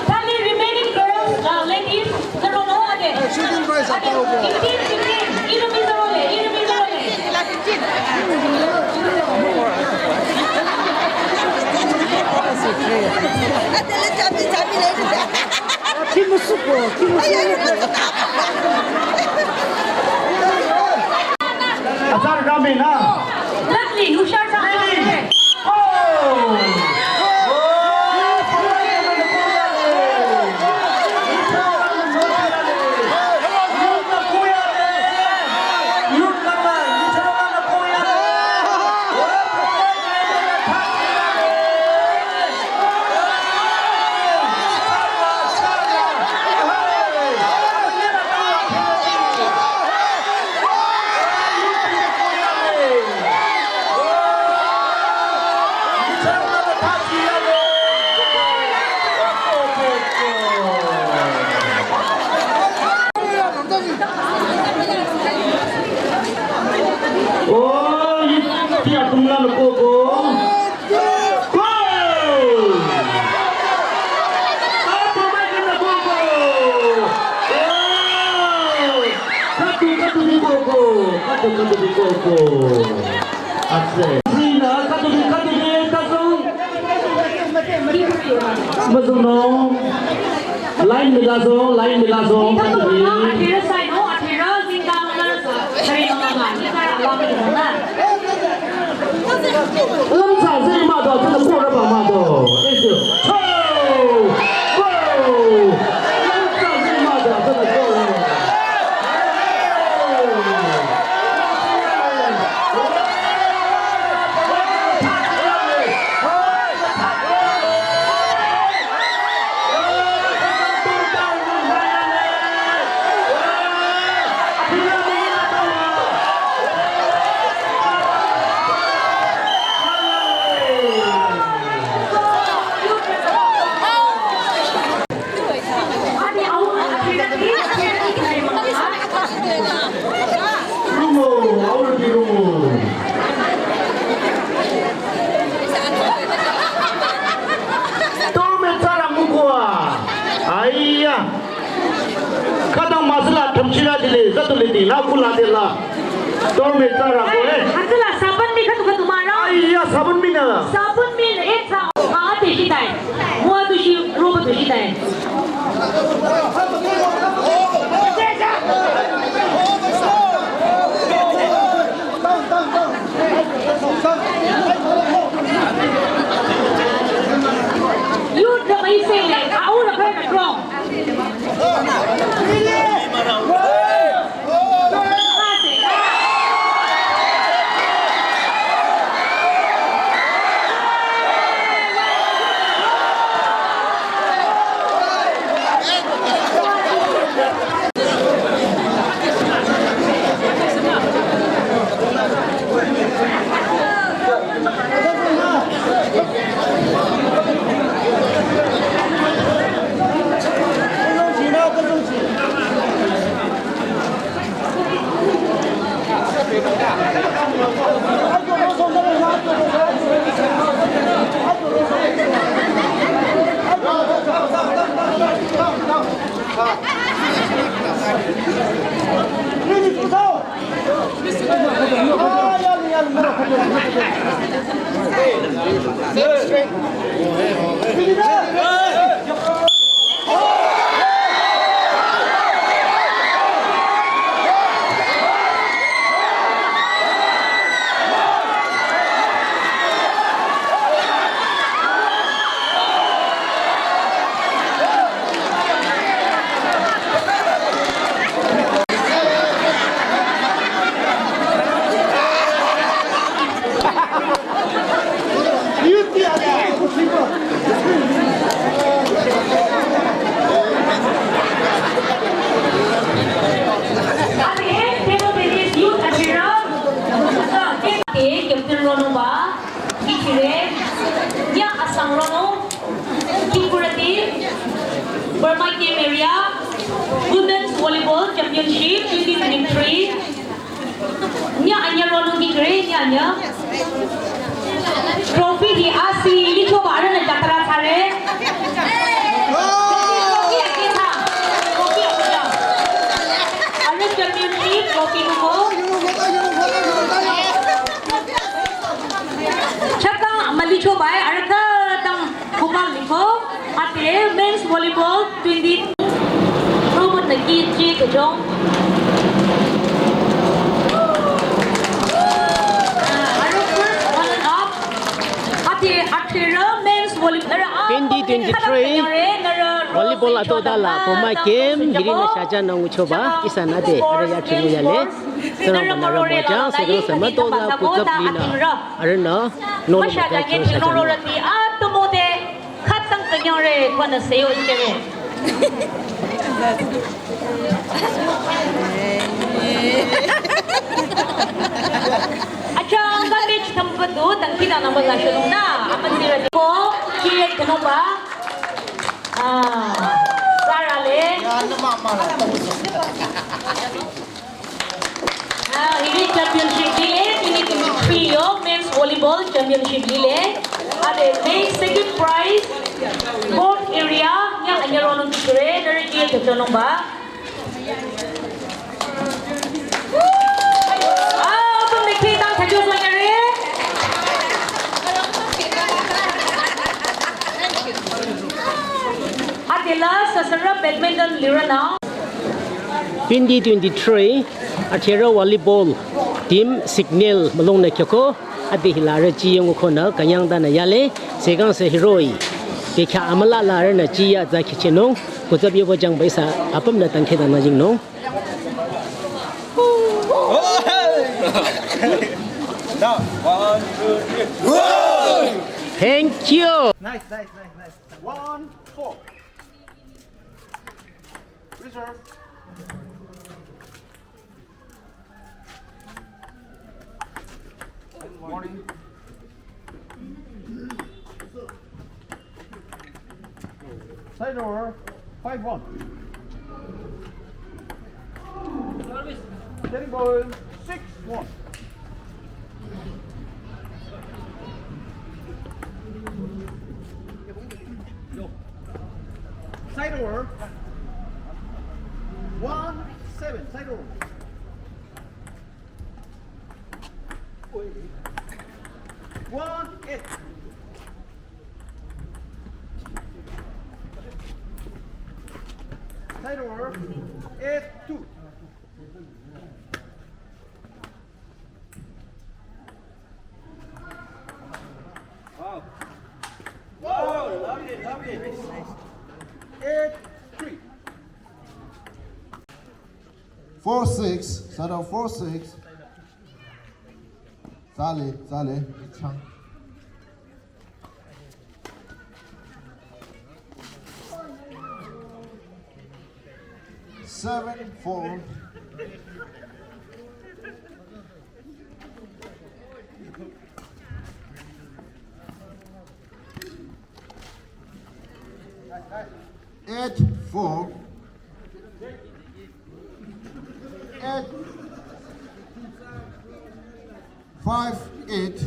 Tali remaining girls, uh, ladies, zero no ade. Shooting prize ade. Fifteen, fifteen. Iru mi zero le, iru mi zero le. Kimusuko, kimusuko. Azar kami na. Lovely, hushar sa. Ready? Go! Katubi koko, katu katubi koko. Ase. Sina katubi katubi katu. Mazunung. Line milaso, line milaso, katubi. Lamsa zema do, tsana kora ba ma do. Ese. Ho! Ho! Lamsa zema do, tsana kora. Rumu, aur di rumu. Tome tsara mukwa. Aiya. Khütang masala thamchira dile, zatule di, na kula de la. Tome tsara ko, eh. Hatsüla sabun mi khütu khütu maro. Aiya, sabun mi na. Sabun mi na, eh, tsa. Ma ate shitai. Mua tu shi, roba tu shitai. Youth na mai sele, au na kaya na drong. Captain ronungba, Kichire, Nya Asang ronung, Kikurati, Burma Game Area, Women's Volleyball Championship twenty twenty-three. Nya anya ronung Kichire, nya anya. Trophy hi asi, lichoba arüh na jatra thsare. Trophy ake tha. Trophy ake tha. Arüh championship trophy ko. Chakang malichobai arüh khütang kupang liko. Ate men's volleyball twenty. Robot na ki chi kejong. Arüh first runner up. Ate athirü men's volleyball. Twenty twenty-three volleyball atoda la Burma Game hiri na shaja na nguchoba ihsa nüte arüh ya kimu yale. Sürang bana rü müjang, sürang sü mütoda kutsap lina. Arüh nü, nolo müjang chang shaja na. Khütang künyangre, kwana seyo ikere. Acha, anga match thambadu, tangkina nama la shulung na, aman zira ko, kire kanoba. Ah, sarale. Ah, hiri championship lile, twenty twenty-three yo men's volleyball championship lile. Ade, main second prize, both area, nya anya ronung kire, nari kire kachonung ba. Sasara badminton lirana. Twenty twenty-three Athero volleyball team signal mülungnü kyoko ade hilarü chiyong konü künyang tanü yale sekang se hiroi. Bekha amüla larünü chiya za kichenung kutsap yobo jang baisa apümnü tangkhe tanü jingnung. Now, one, two, three. Thank you. Nice, nice, nice, nice. One, four. Reserve. Morning. Side over. Five one. Setting ball. Six one. Side over. One seven. Side over. One eight. Side over. Eight two. Wow. Wow, lovely, lovely. Eight three. Four six, side over four six. Sale, sale, chang. Seven four. Eight four. Eight. Five eight.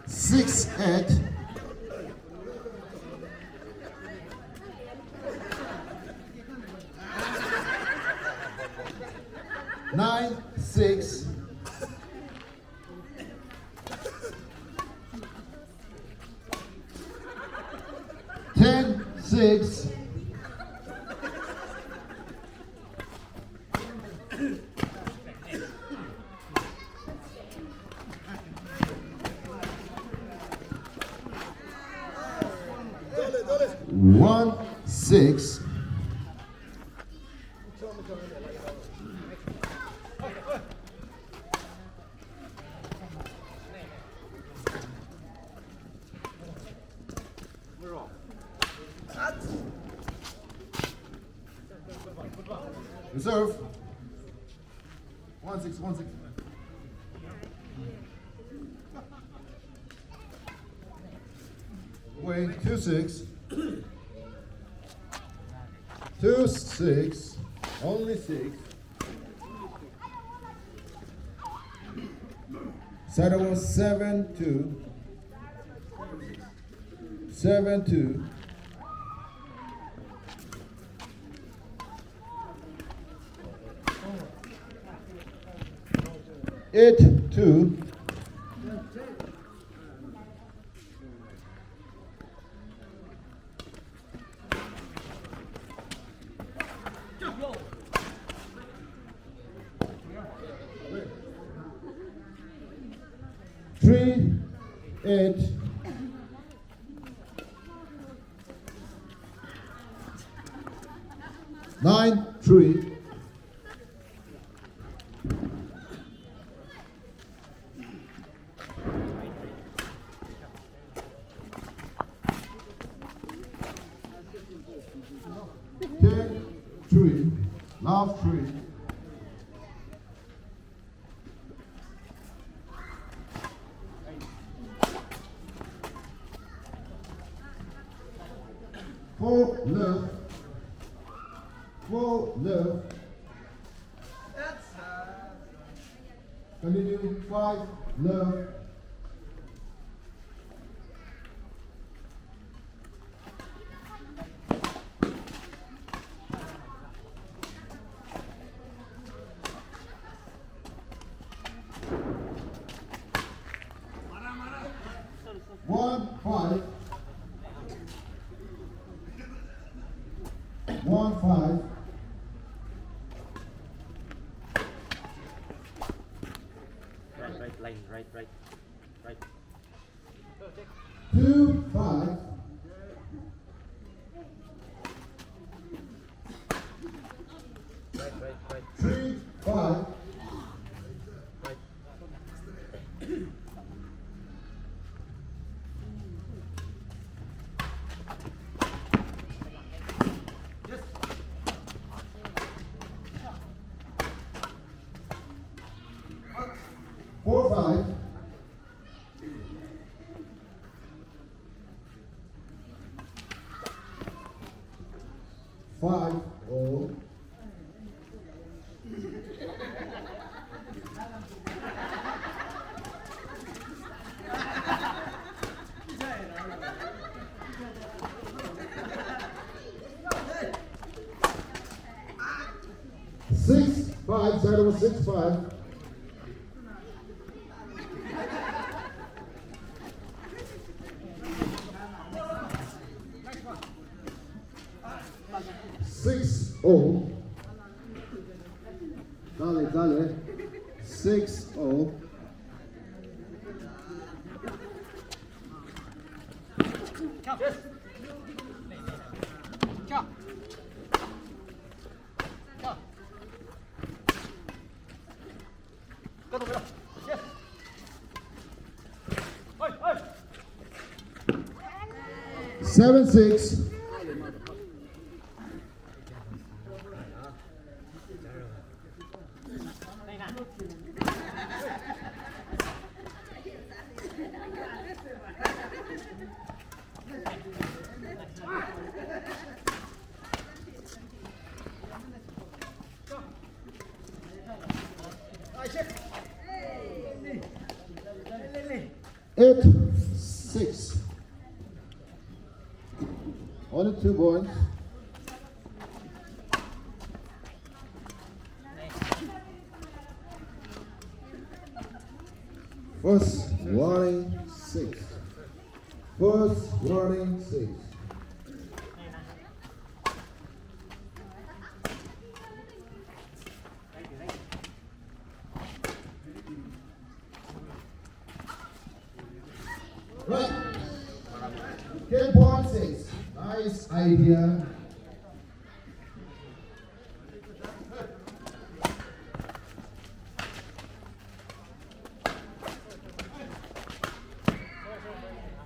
Six eight. Nine six. Ten six. One six. Reserve. One six, one six. Wait, two six. Two six. Only six. Side over seven two. Seven two. Eight two. Three eight. Nine three. Ten three. Love three. Four love. Four love. Continue. Five love. One five. One five. Right, right, line, right, right, right. Two five. Right, right, right. Three five. Right. Four five. Five all. Six five, side over six five. Six all. Dale, dale. Six all. Seven six. Eight six. Only two points. First warning, six. First warning, six. Right. Ten point six. Nice idea.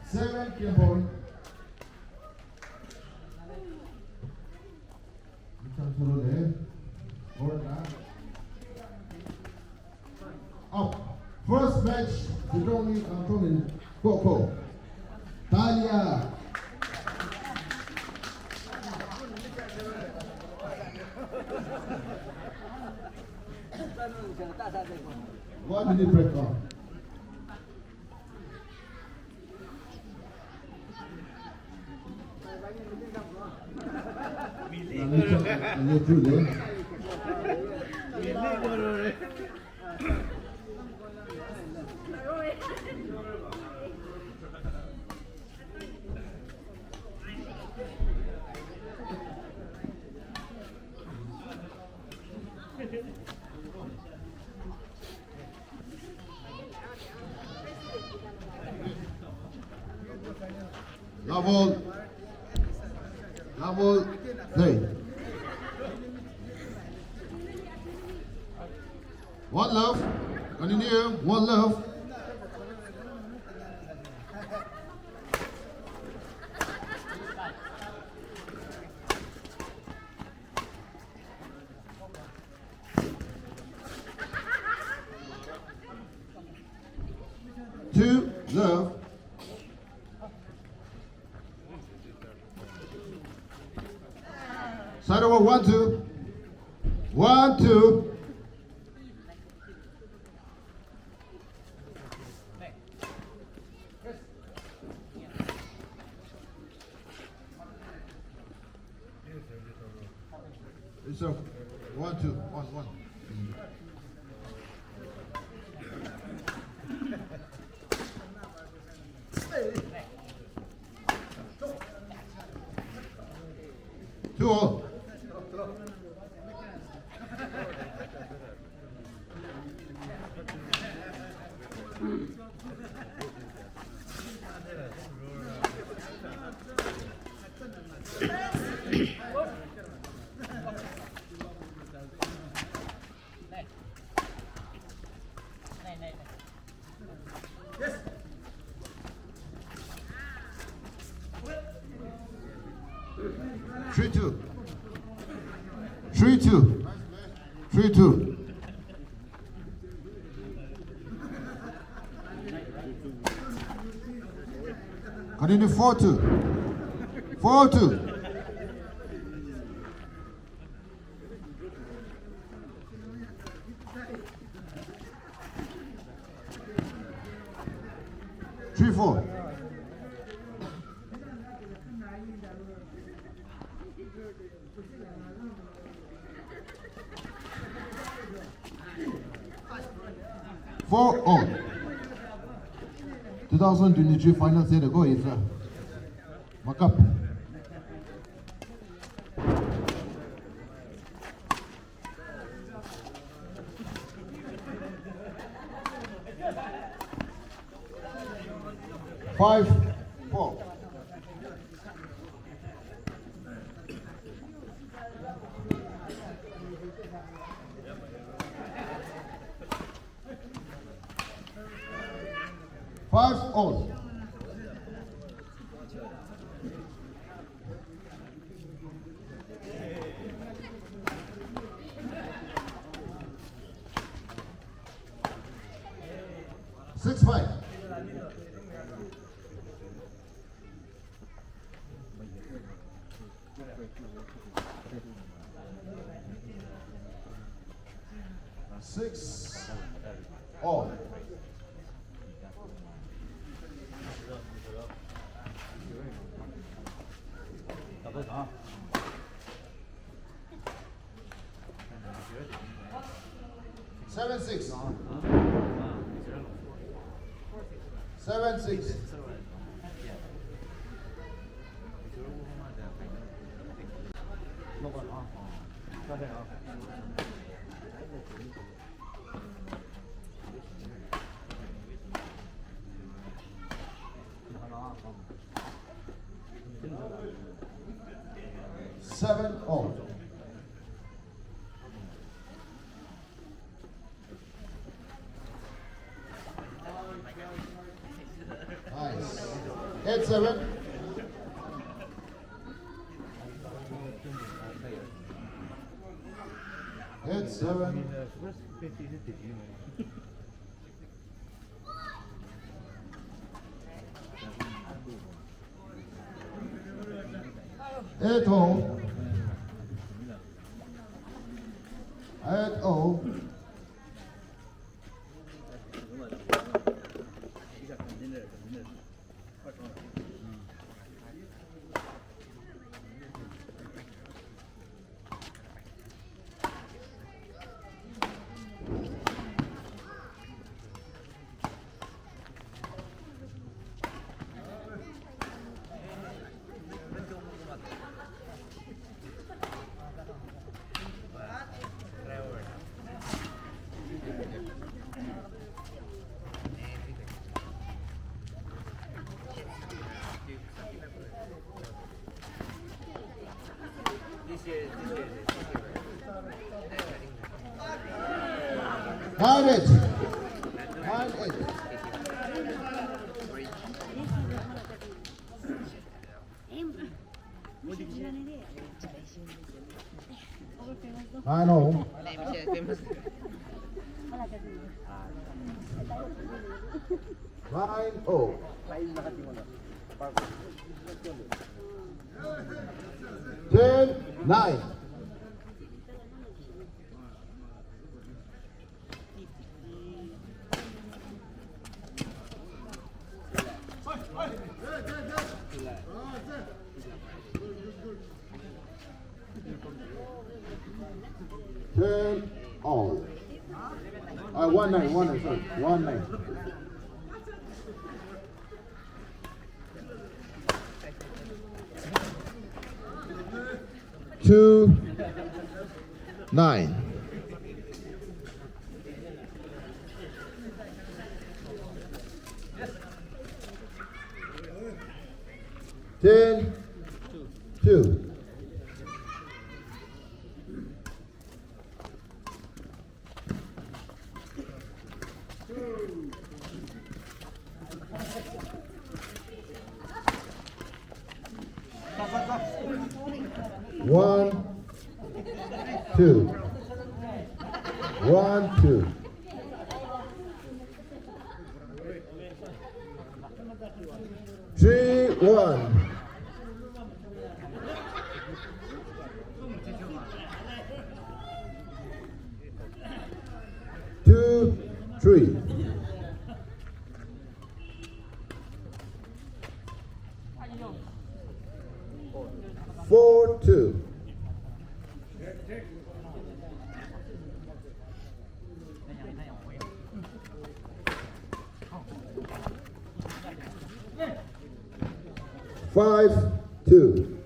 Seven, ten point. Up. First match, Zidong Anthony, Koko. Talia. One minute break now. Level, level three. One love. Continue. One love. Two, love. Side over, one, two. One, two. It's a one, two, one, one. Two all. Three two. Three two. Three two. Continue, four two. Four two. Three four. Four all. Two thousand twenty-three final set ago is a markup. Five four. Five all. Six five. Six all. Seven six. Seven six. Seven all. Nice. Eight seven. Eight seven. Eight all. Eight all. Nine eight. Nine eight. Nine all. Nine all. Ten nine. Ten all. Uh, one nine, one nine, sorry, one nine. Two nine. Ten two. One, two. One, two. Three, one. Two, three. Four, two. Five, two.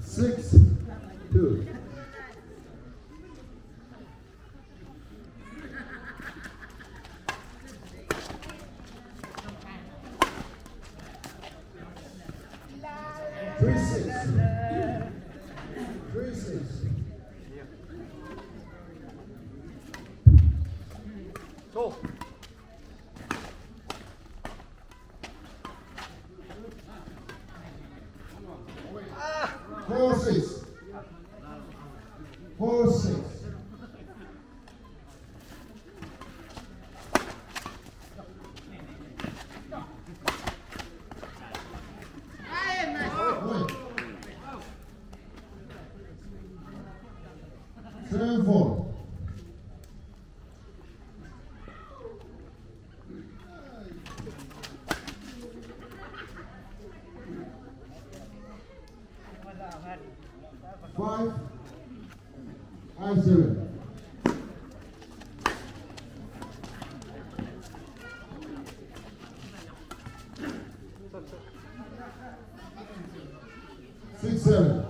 Six, two. Three six. Three six. Four six. Four six. Seven four. Five, five seven. Six seven.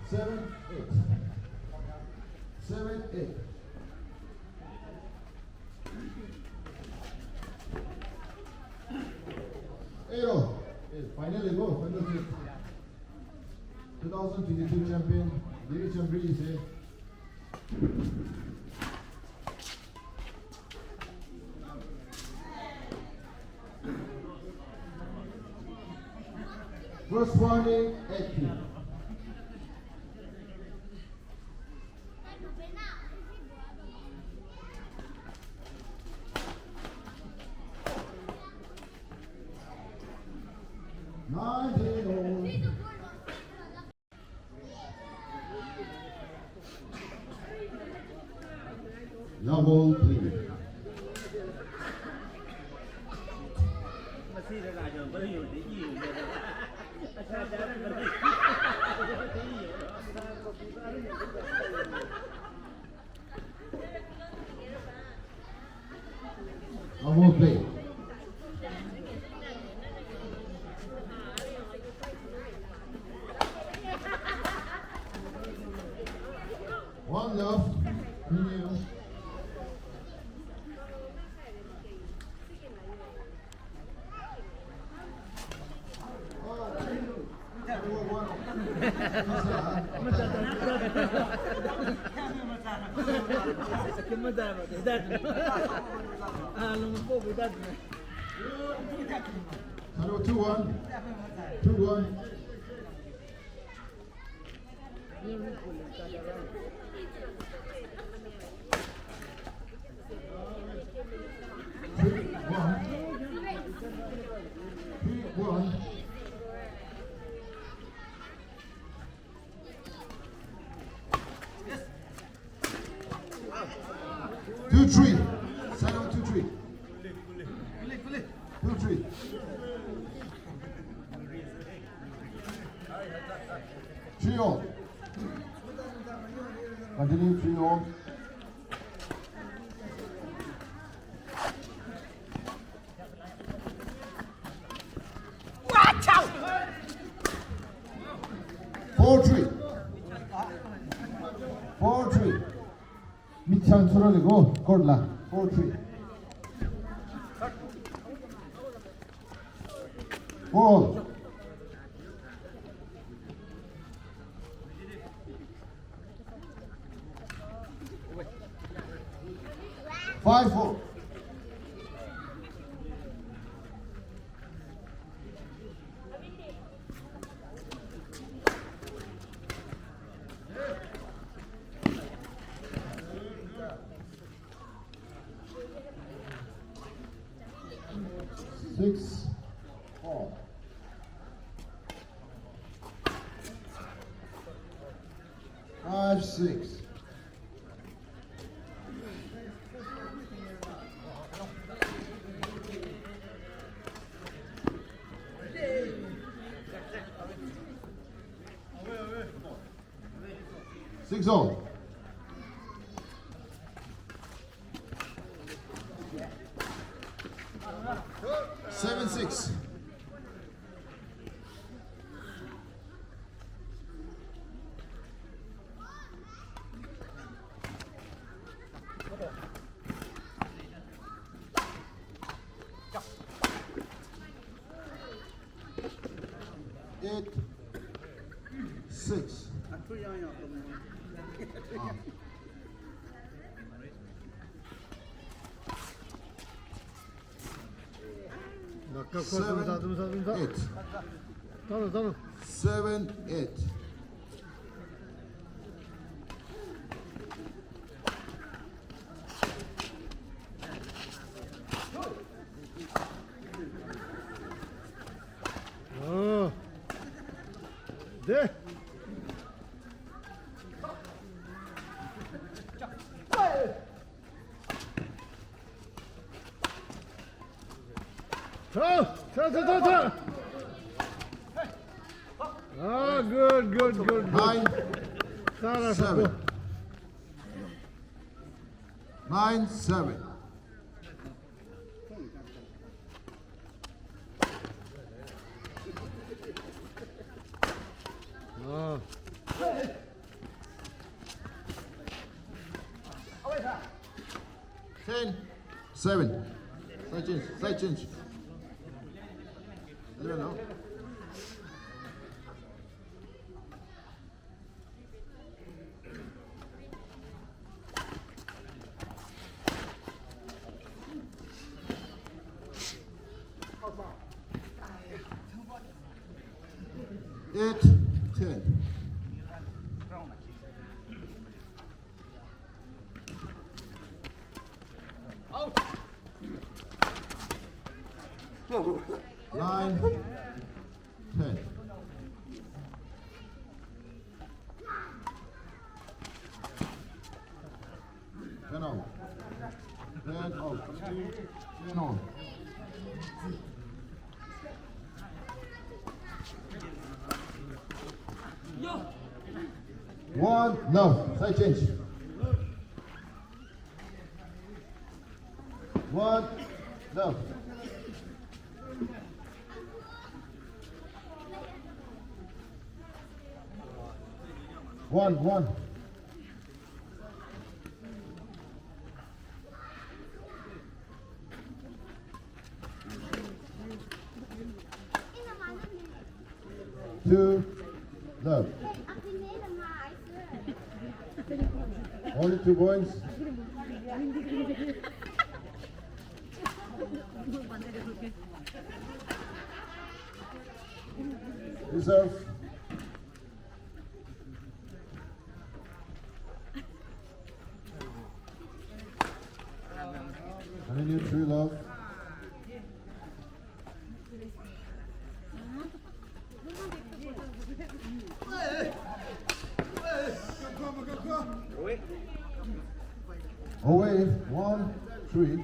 Seven, eight. Seven, eight. Eight all. Eh, final le go, final set. Two thousand twenty-two champion, David Chambri is here. First warning, eight. Nineteen all. Level three. Level three. One love. Continue. Hello, two one. Two one. Three one. Three one. Two three. Settle two three. Two three. Three all. Continue three all. Four three. Four three. Michang sura le go. Court la. Four three. Four. Five four. Six four. Five six. Six all. Seven six. Eight six. Seven eight. Seven eight. Ah, good, good, good, good. Nine seven. Nine seven. Ah. Ten seven. Side change, side change. Eleven now. Eight ten. Nine ten. Ten out. Ten out. Ten out. One love. Side change. One love. One, one. Two love. Only two points. Reserve. Continue, three love. Away, one, three.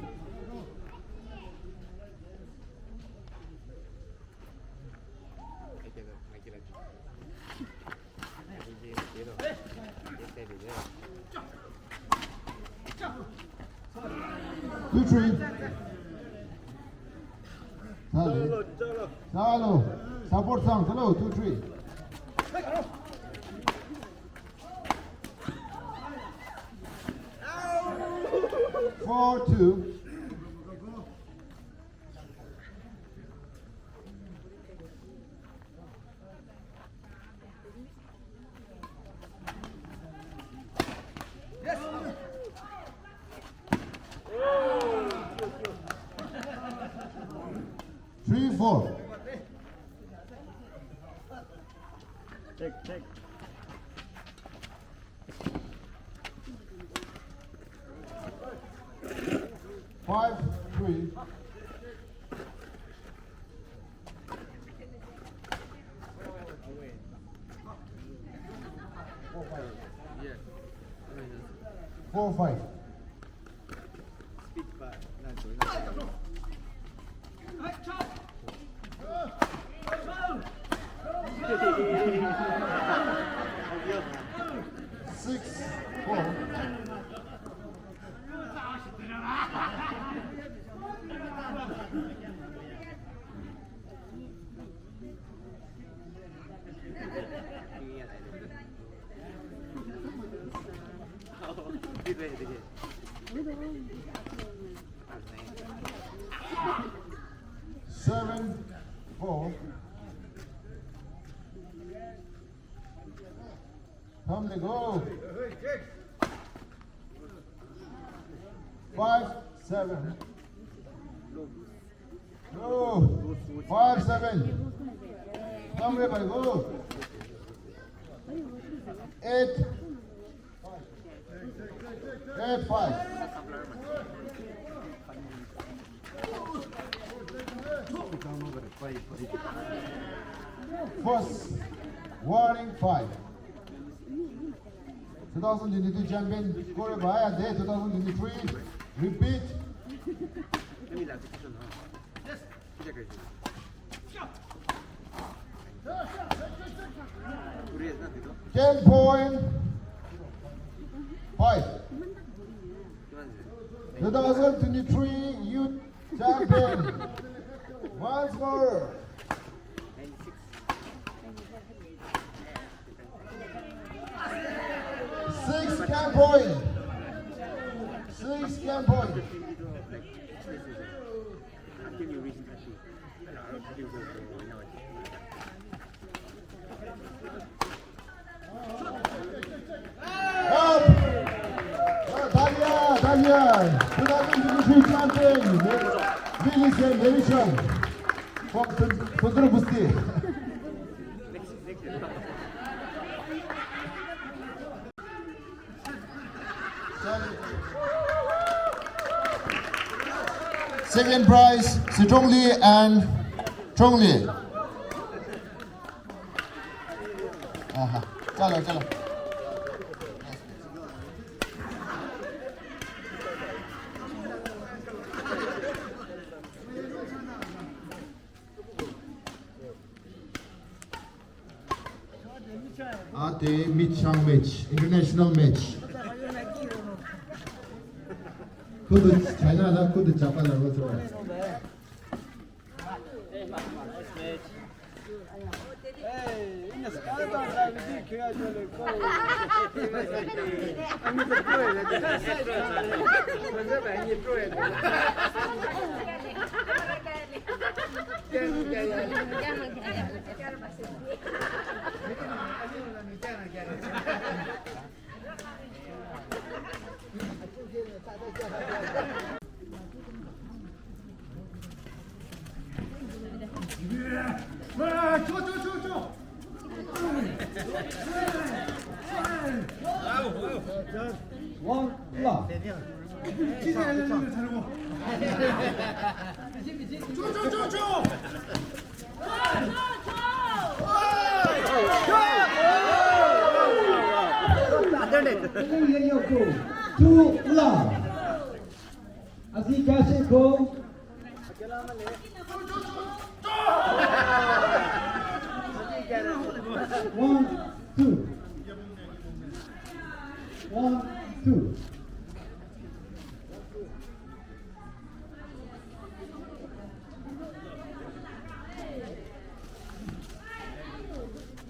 Two three. Salo. Salo. Support sang. Salo. Two three. Four two. Three four. Check, check. Five three. Four five. Six four. Seven four. Come, they go. Five seven. Go. Five seven. Come, everybody, go. Eight. Eight five. First, warning five. Two thousand twenty-two champion, score by a day, two thousand twenty-three. Repeat. Ten point five. Two thousand twenty-three youth champion. Once more. Six camp point. Six camp point. Up! Talia, Talia! Two thousand twenty-three champion, Millicent Lewisham from Tun-, Tundra Busti. Second prize, Sitongli and Chongli. Aha, chalo, chalo. Ate michang match, international match. Kudu China la, kudu Japan la, kudu. Two love. Asi kasih ko. One, two. One, two.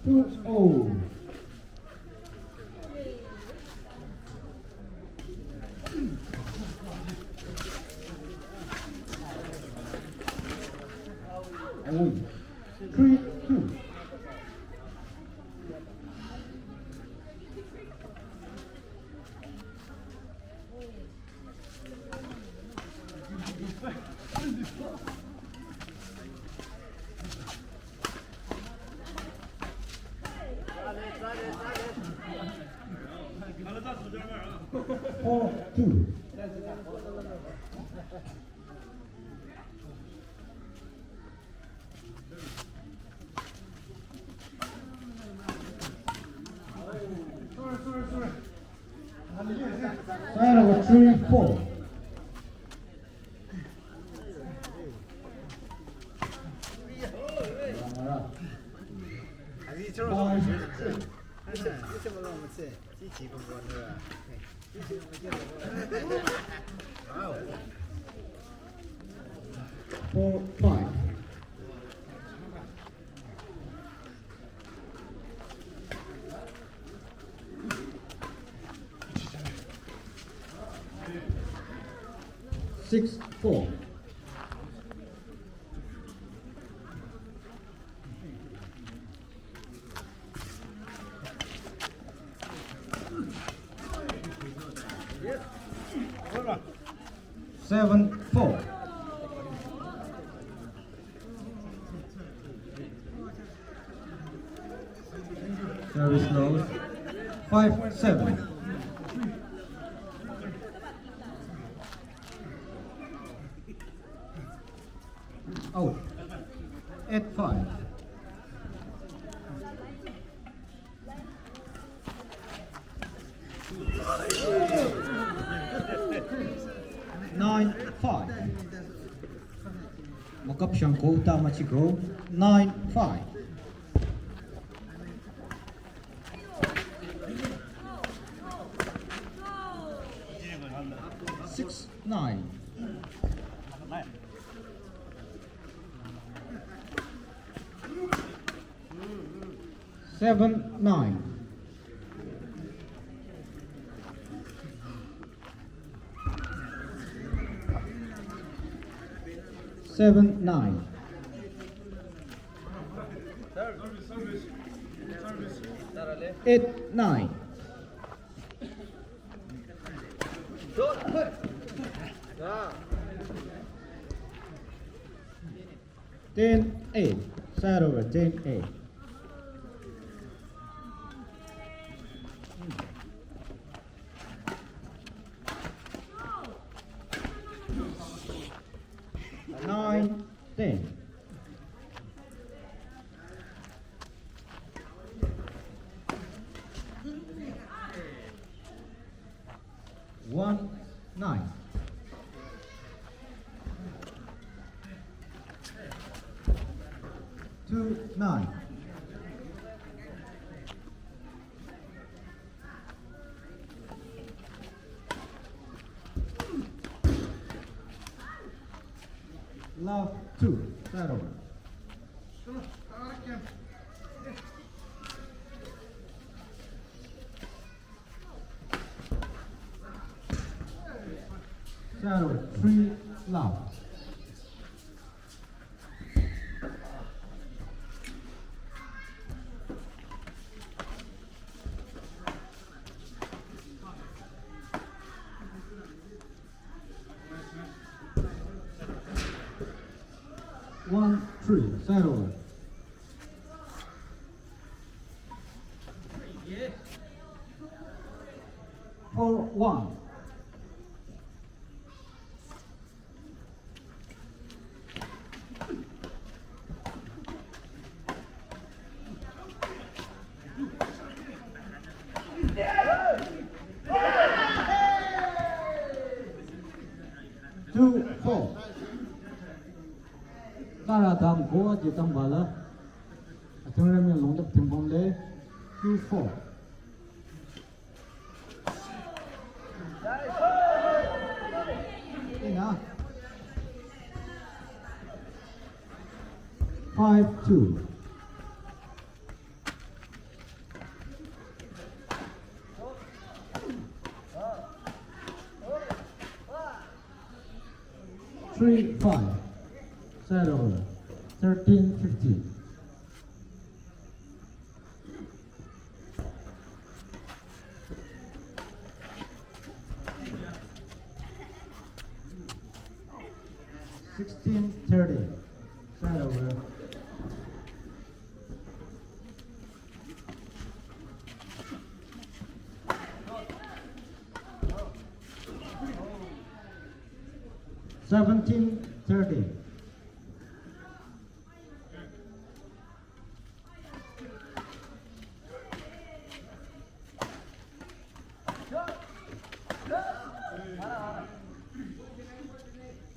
Two oh. Win. Three two. Four two. Final three four. Five three. Four five. Six four. Seven four. Service lost. Five seven. Out. Eight five. Nine five. Makap shang ko ta machi ko. Nine five. Six nine. Seven nine. Seven nine. Eight nine. Ten eight. Side over, ten eight. Nine ten. One nine. Two nine. Love two. Side over. Side over. Three love. One three. Side over. Four one. Two four. Tara dam go di dam bala. Atung rami long dap ting bom le. Two four. Ina. Five two. Three five. Side over. Thirteen fifteen. Sixteen thirty. Side over. Seventeen thirty.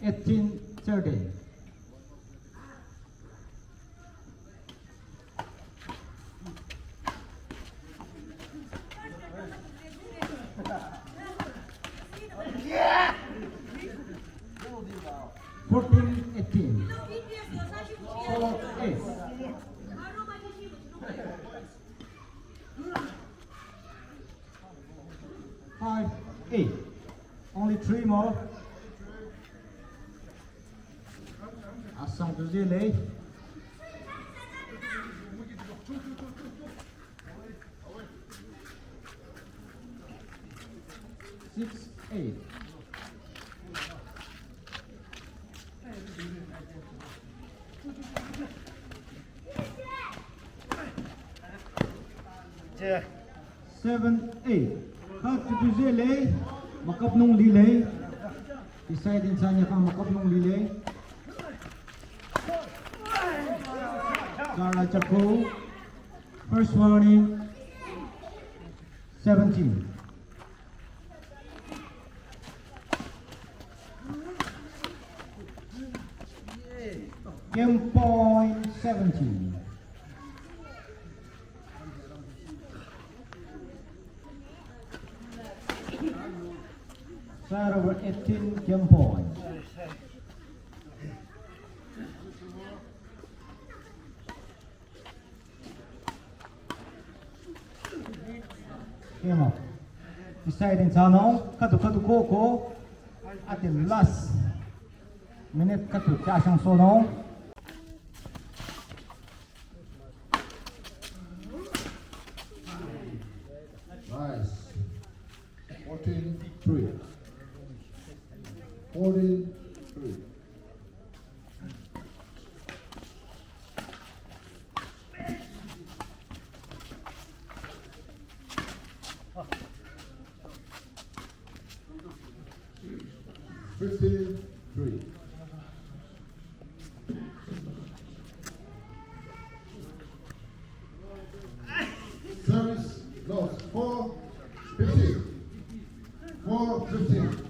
Eighteen thirty. Fourteen eighteen. Four eight. Five eight. Only three more. Asang tu je lei. Six eight. Seven eight. Kha tutu je lei, makap nung li lei. Beside in sanya kha makap nung li lei. Kara chako. First warning. Seventeen. Game point seventeen. Side over eighteen, game point. Game up. Beside in sano, khüdu khüdu ko ko. At the last minute khüdu kya shang sono. Nice. Fourteen three. Fourteen three. Fifteen three. Service lost. Four fifteen. Four fifteen.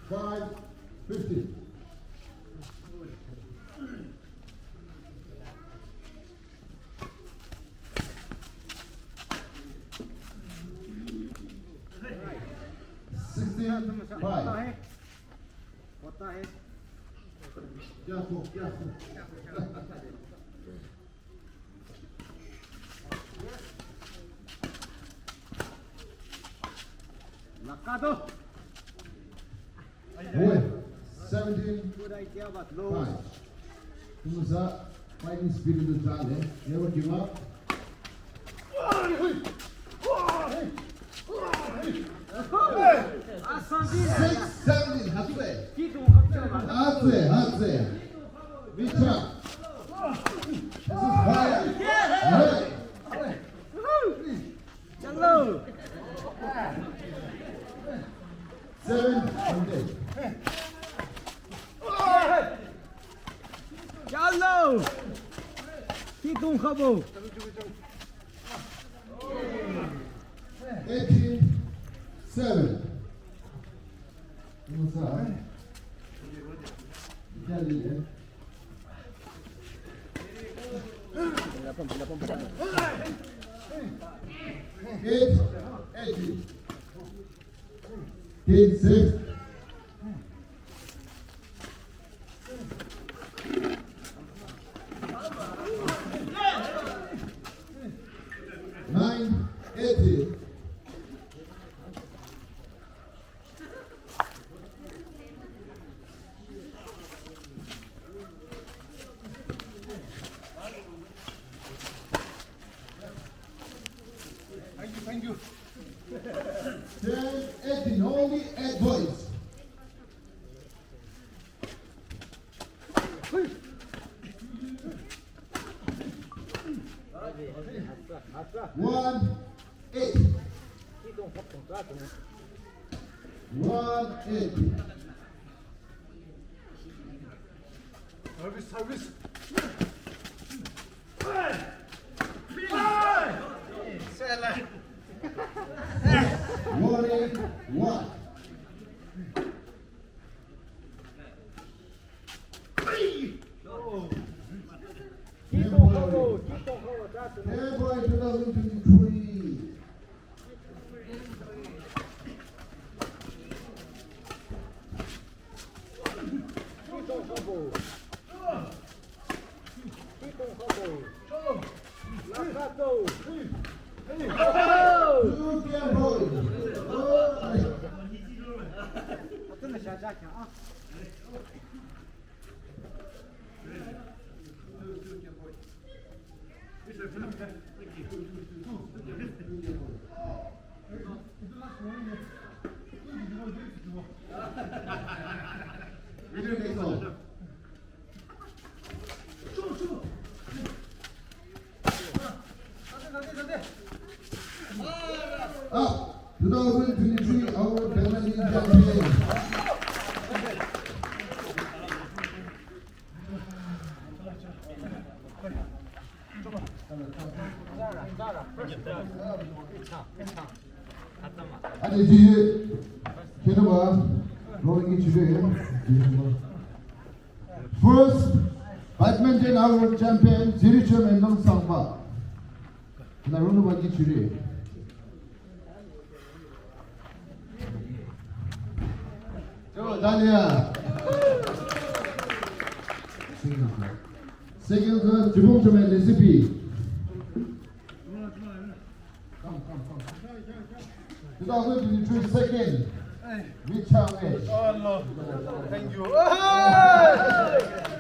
Five fifteen. Sixteen five. Careful, careful. Boy, seventeen five. Tümüsa fighting spirit tu chale. Never give up. Six seventeen. Hatse, hatse. Micha. This is fire. Hey. Chalo. Seven hundred. Chalo. Kitung khabo. Eighteen seven. What's up? Eight eighty. Eight six. Nine eighty. Ten eighteen, only eight boys. One eight. One eight. Service, service. Warning, one. Temporary. Temporary two thousand twenty-three. Ah, two thousand twenty-three, our Bengali champion. Ade ji, kena ba, rolling in chide. First badminton world champion, Ziri chairman Nang Sangba. Na runu ba ji chide. Cho, Dalia. Second, sir, Jibong Chairman, N C P. Come, come, come. Two thousand twenty-three second. Michang H. Oh, no. Thank you. Oh!